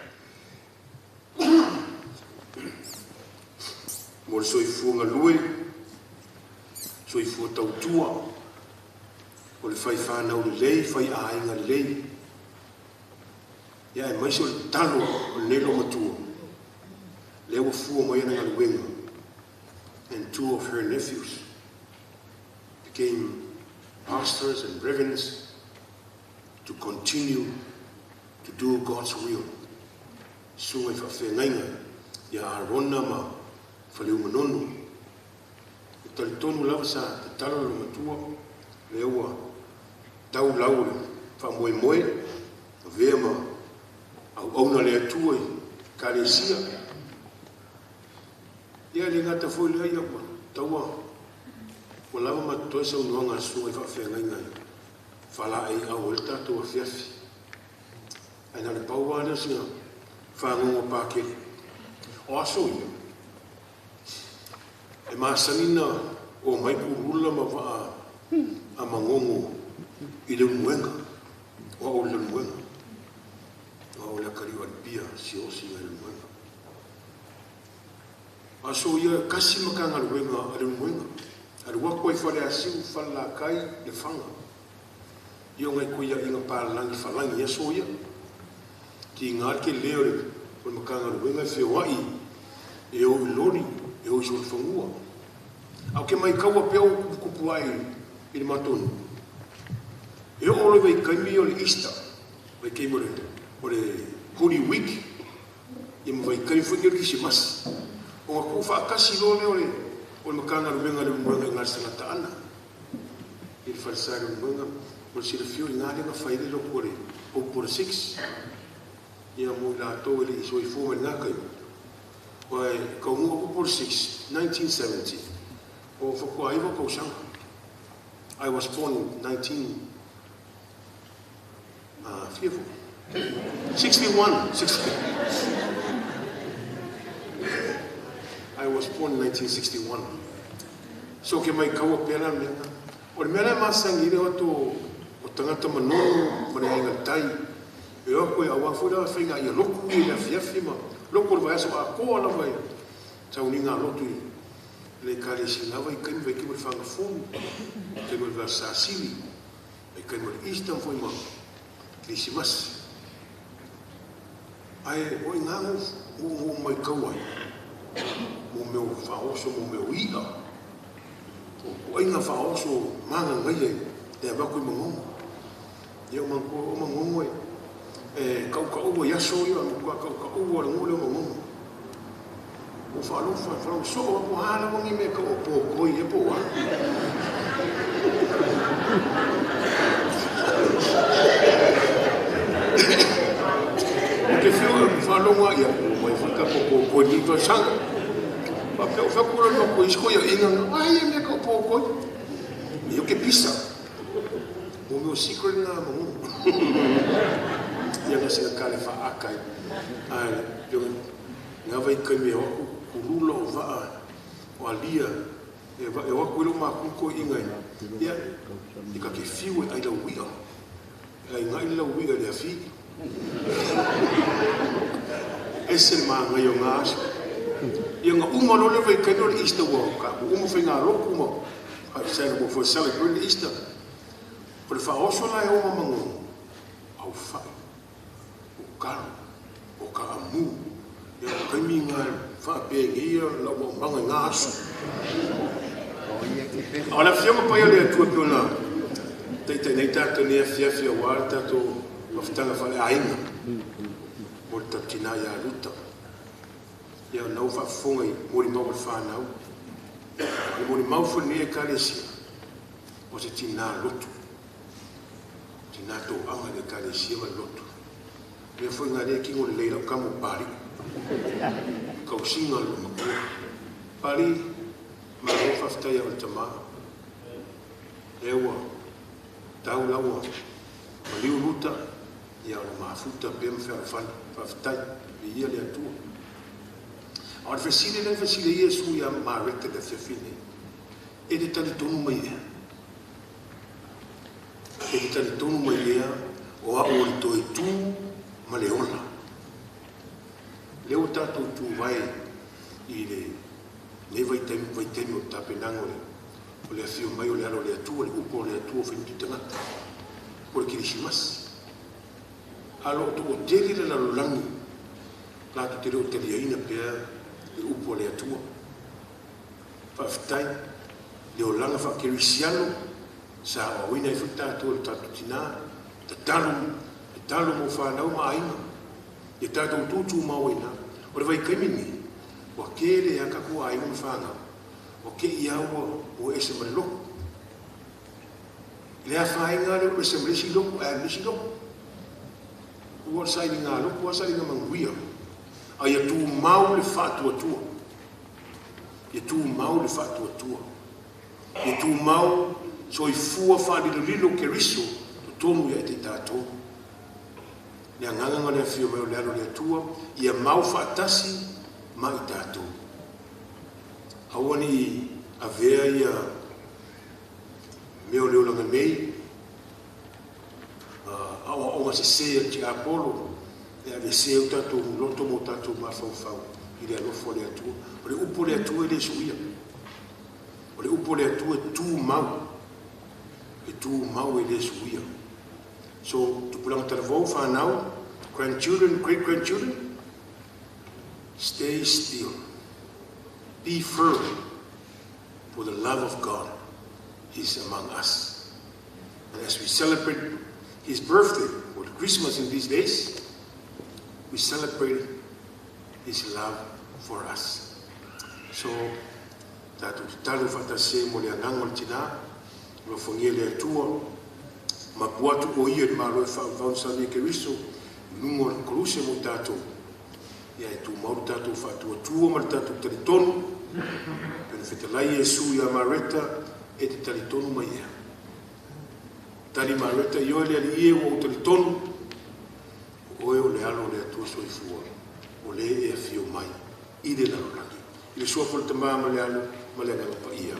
Mo le soifua galue, soifua tautua, o le fai fanau lelei, fai aiga lelei. Ia aemaise o le tatalo o lenei loomatua, lea ua fua mai ana galuega, and two of her nephews became pastors and reverends to continue to do God's will. Susuga i faafeagaiga ia Arona ma Faleumanono. E talitonu lava sa tatalo le matua, lea ua tau lau o le faamoemoe, avea ma auauna le Atua i Ekalesia. Ia le gata foi lea ia ua taua ua lava ma totoe saunoaga a le susuga i faafeagaiga e faalaeiau ai le tatou afiafi. Ae na o le pau lava lea o sina fagogo pakele. O aso ia, e masani na o mai kulula ma vaa a magogo i Leulumoega, o au o le Leulumoega. O au o le akalii o Alipia, siaosi i Leulumoega. Aso ia, kasi Matagaluega a Leulumoega. Alu atu ai Faleasiu, Falelatai, Lefaga. Ia o nai toeaiina palalagi falagi aso ia. Tiga le tele o le Matagaluega e feoai e o i loli, e o i solofanua. Ae ou te matau pea ua tuputupu ae i le matou nuu. E oo loa i vaitaimi o le Easter, vaitaimi o le Holy Week, ia ma vaitaimi foi nei o le Kerisimasi. Ona tuufaatasi loa lea o le Matagaluega a Leulumoega i ina i le Sagataana i le falesa i Leulumoega. Mo le silafia o i ina lea na fai ai le lotu a le Hope for the 6. Ia mo i latou e le i soifua mai i lena taimi. Aua e taunuu atu Paul 6, 1970, o faatoa 9 tausaga. I was born in 19, fia foi? 61. 60. I was born in 1961. So ke mai kaua pea la mea. O le mea la e masani le o o tagata manono ma le aiga tai. E o koe aua foi la whainga ia loku i le afiafi ma Loko o le vaiaso atoa lava i sauniga a lotu i le Ekalesia lava i taimi vaitaimi o le Fagafulu, taimi o le Vaiaso Sasili, vaitaimi o le Easter ma foi ma Kerisimasi. Ae o i ina na ou matau ai, mo mea o faaoso, mo mea o i'a, o ituaiga faaoso magagaia e avatu i Manono. Ia o manatua o Manono e tautaua i aso ia, e matua tautaua le nuu lea o Manono. Ua ou faalogo faalogo soo atu, o a lava ni mea e tau o potoi ea po o a. Ou te fiu e faalogo lava, ia ua omai foi le tatou potoi i lenei tausaga. Faapea ou fai atu loa i isi toeaiina, o a ia mea e tau o potoi? Ia o kepisa. O mea o secret na a Manono. Ia na o sina tala e faaata ai. Ae na vaitaimi e o atu kulula o vaa o alia e o atu ai lou makua toeaiina ia e ta te fiu e ai lau i'a, e laigai le lau i'a i le afi. Ese le manaia o na aso. Ia na uma loa le vaitaimi o le Easter ua uma faigalotu ma ua celebrate le Easter. O le faaoso la e o ma Manono, aufai, o kalo, o kaamu. Ia o taimi na e faapenei lau maumaga i na aso. A o le Afioga Paia a le Atua e pei ona taitaiina ai tatou i lenei afiafi aua le tatou mafutaga faaleaiga mo le tatou tina ia Ruta. Ia o lena ua faafofoga i molimau a le fanau, o le molimau foi a lenei Ekalesia, o se tina lotu, tina toaga i le Ekalesia ma le lotu. O le mea foi lena o lea e tino lelei ai lau tama o Papalii, tausiga a le loomatua. Papalii, malo faafetai ia oe le tama, lea ua tau la ua maliu Ruta, ia o lo o mafuta pea ma fealofani. Faafetai, viia le Atua. A o le fesili lea na fesili ai Iesu ia Mareta i le afiafi nei, e te talitonu mai ea? E te talitonu mai ea o au o le toe tu ma le ola? Lea ua tatou tuvae i lenei vaitaimi, vaitaimi o le tapenaga o le o le afio mai o le Alo o le Atua, le upu o le Atua ua fai ma tagata, o le Kerisimasi. A o lo o toatele le lalolagi latou te le o taliaina pea le upu a le Atua. Faafetai le olaga faakerisiano sa aoaoina ai foi tatou e lo tatou tina, tatalo, tatalo mo fanau ma aiga, ia tatou tutumau ai i ina. O le vaitaimi lenei, ua tele lava tatou aiga ma fanau, ua te i lava ua ese ma le lotu. I le afaina lava lea ua ese ma le isi lotu ae alu i le isi lotu. Ua o le sailiga lotu lava sailiga manuia, a ia tumau le faatuatua. Ia tumau le faatuatua. Ia tumau soifua faalilolilo o Keriso totonu ia te tatou. Le agaga na o le afio mai o le Alo o le Atua, ia mau faatasi ma i tatou. Aua ne i avea ia mea o le olaga nei, aoaoga sese a le tiapolo, e aveesea ai o tatou loto ma o tatou mafaufau i le alofa o le Atua. O le upu a le Atua e le suia. O le upu a le Atua e tumau, e tumau e le suia. So, tupulaga talavou, fanau, grandchildren, great grandchildren, stay still. Be firm, for the love of God is among us. And as we celebrate His birthday, or Christmas in these days, we celebrate His love for us. So, tatou tatalo faatasi ai mo le agaga o le tina, alofagia e le Atua, mapu atu o ia i le Malo e faavavau e Keriso, i luga o le koluse mo tatou, ia e tumau le tatou faatuatua ma le tatou talitonu, pe na fetalai Iesu ia Mareta, e te talitonu mai ea. Tali Mareta, ioe le Alii e, ua ou talitonu, o oe o le Alo o le Atua soifua, o le e afio mai i le lalolagi. I le suafa o le Tama ma le Alo ma le Agaga Paia.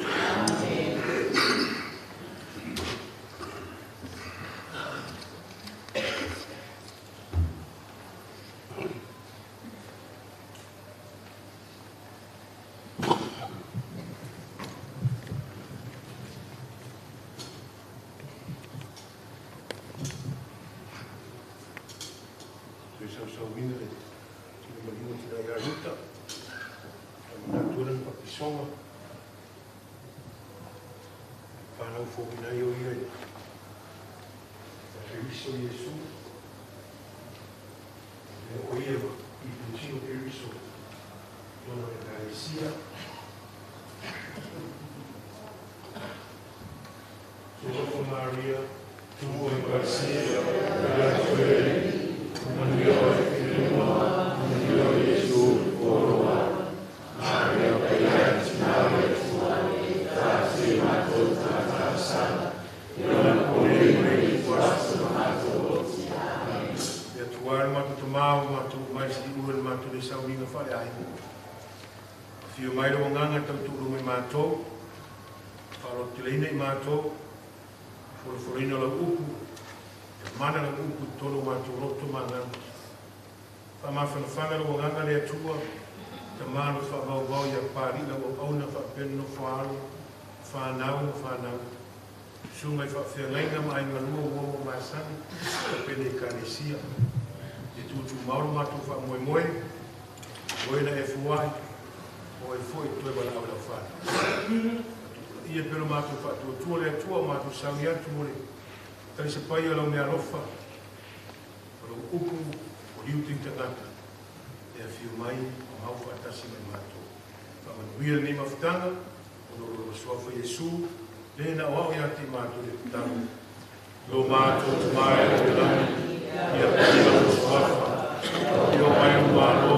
Soga. Whanau fōmina i o ia i Keriso Iesu. E o ia i putino Keriso. Lona e Kalesia. Solofa Maria, Tumu e Garcia, Ia Tuere, Manuia o e Filima, Manuia o Iesu, Oroa. Maria Paia, Tina, Tasi matou tagata Ia pole mai fuaso matou oti. Ia tuare matou tamau matou mai si ua le matou le sauliga faaleaiga. Afio mai le agaga tautulu mai matou, faalototeleina i matou, folafolaina lau upu, ia mana lau upu i totonu o matou loto ma agaga. Faamafanafana lau agaga le Atua, Tama lo faavauvau ia Papalii lau auauna faapea le nofo a alo, fanau ma fanau. Susuga i faafeagaiga ma aiga lua ua oo masani faapea le Ekalesia. Ia tuutumau lo matou faamoemoe, o oe na e fuai, o oe foi e toe valaau i lau fanau. Faatupulaia pea lo matou faatuatua le Atua o matou sauni atu mo le talisapaia o lau meaalofa, o lou upu o liu tagata e afio mai ma mau faatasi ma i matou. Faamanuia lenei mafutaga, ona o lona suafa Iesu, le na aoao ia te i matou le tatalo. Lo matou Tama e o i le lagi, ia paia lou suafa, ia oo mai lou Malo,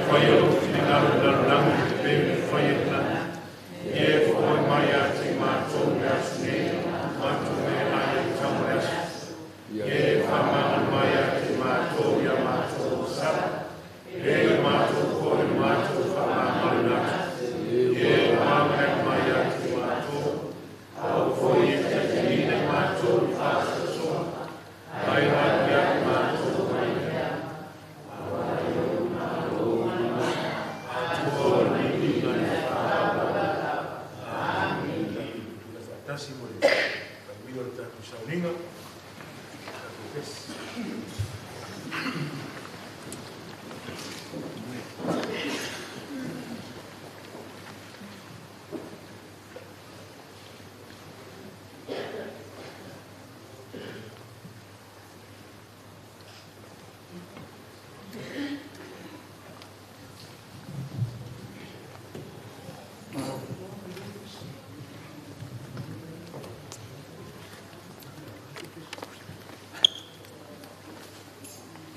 faia lou finagalo i le lalolagi e pei ona faia i le lagi. Ia e foai mai ia te i matou i le aso nei, matou meaai ai tau ma le aso. Ia e faamagalo mai ia te matou ia matou sala, le matou foi le matou faamagalo atu. Ia e magalani mai ia te matou, aua foi e taitaiina i matou i faasoasoa, ai atu ia te matou mai le Atua o le viiga i le Amen. Faatasi mo le faamanuia o le tatou sauniga, tatou pesi.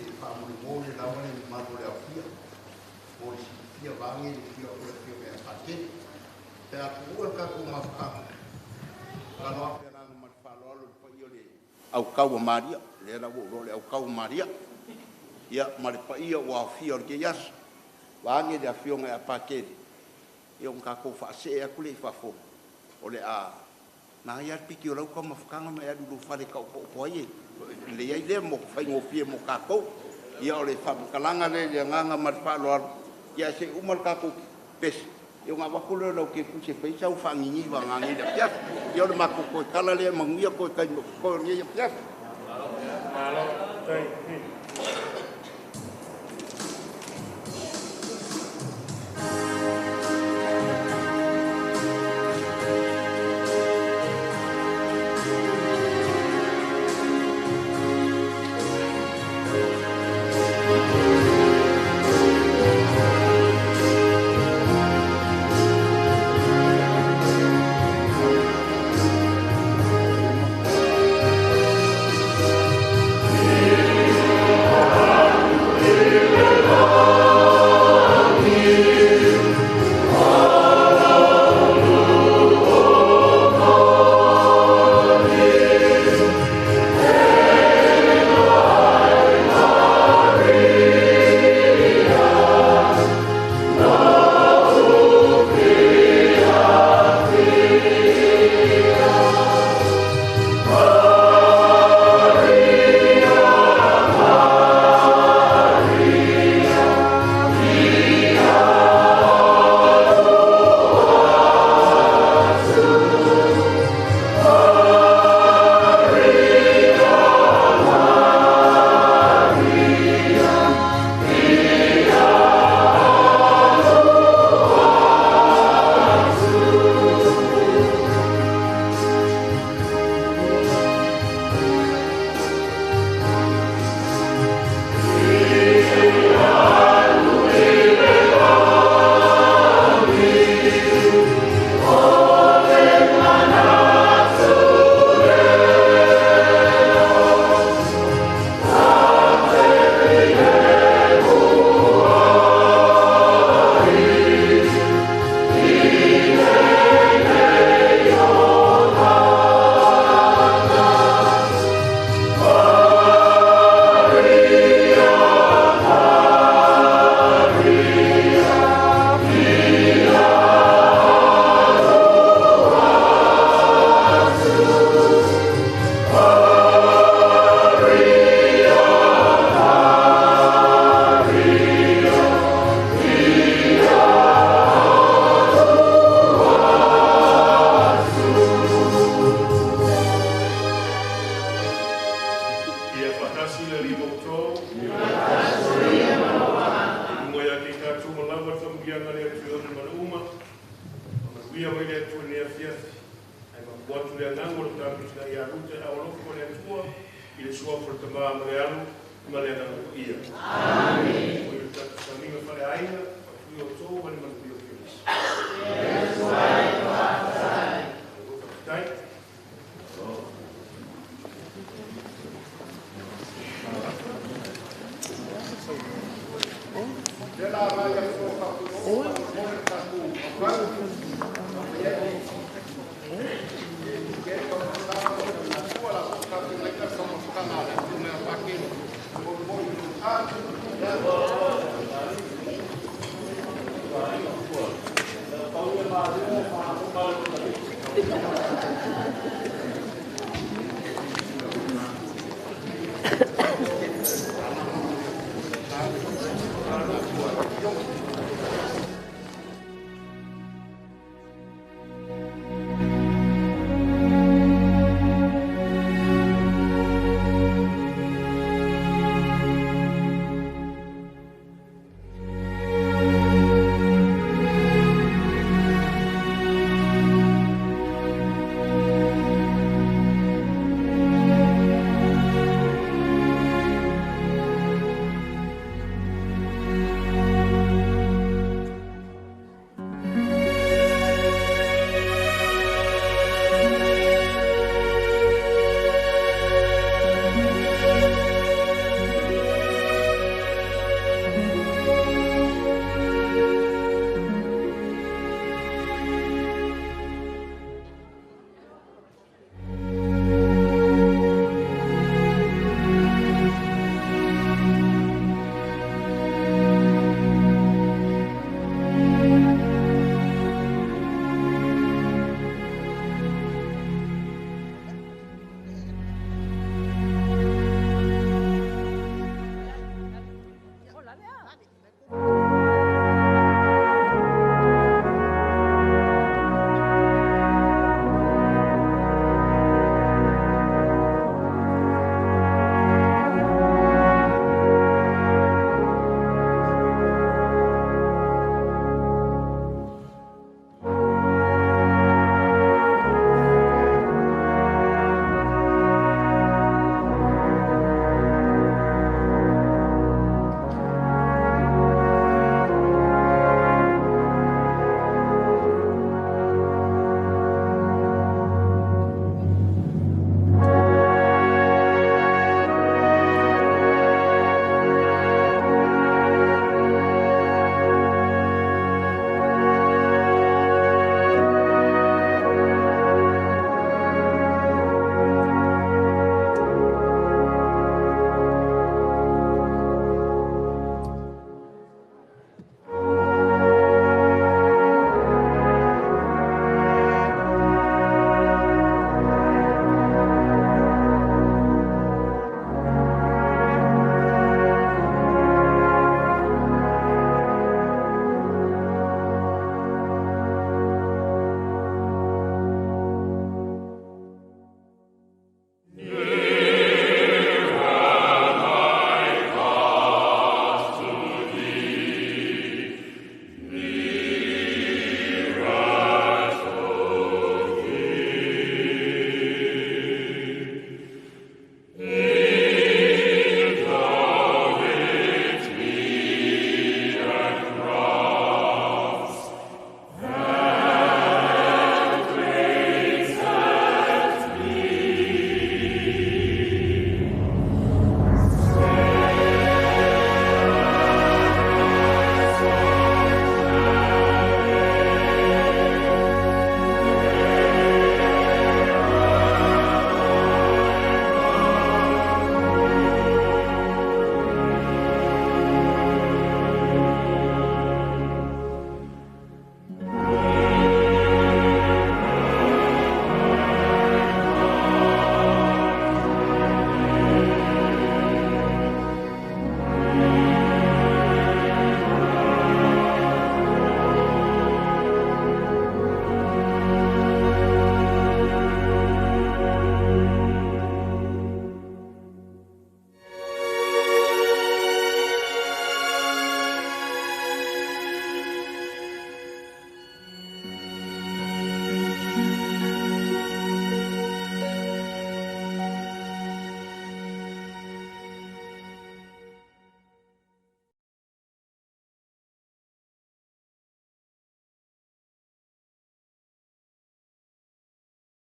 E faamolemole lava le mamalu o le aofia mo le silafia vaeane le afio atu o le Afioga ia Patele. Pe a tuua le tatou mafutaga, lalo atu le agaga ma le faaaloalo i le paia o le aukau a Maria, lea la ua ou iloa o le aukau a Maria, ia ma le paia ua aofia o lenei aso, vaeane le Afioga ia Patele, ia ona tatou faasee atu lea i fafo, o le a manaia lava le piki o lau taumafataga ma e alu i lou fale e taotooto ai e lelei ai lea mo faigofie mo tatou. Ia o le faamatalaga lea i le agaga ma le faaaloalo, ia ae se i uma le tatou pese, ia ona avatu lea o lau kefusi e fai ai sau faaniniva nanei i le afiafi. Ia o le matou toe tala lea, manuia toe taimi o totoe o lenei afiafi. Malo, faafetai. Amen. Faamanuiaga a le Atua i ona mana uma. Faamanuia mai le Atua i lenei afiafi. Ae mapu atu le agaga o le tatou tina ia Ruta i aao alofa o le Atua i le suafa o le Tamā ma le Alo ma le Agaga Paia. Amene. O le tatou sauniga faaleaiga, faatui outou ma le manuia o Keriso. Faafetai.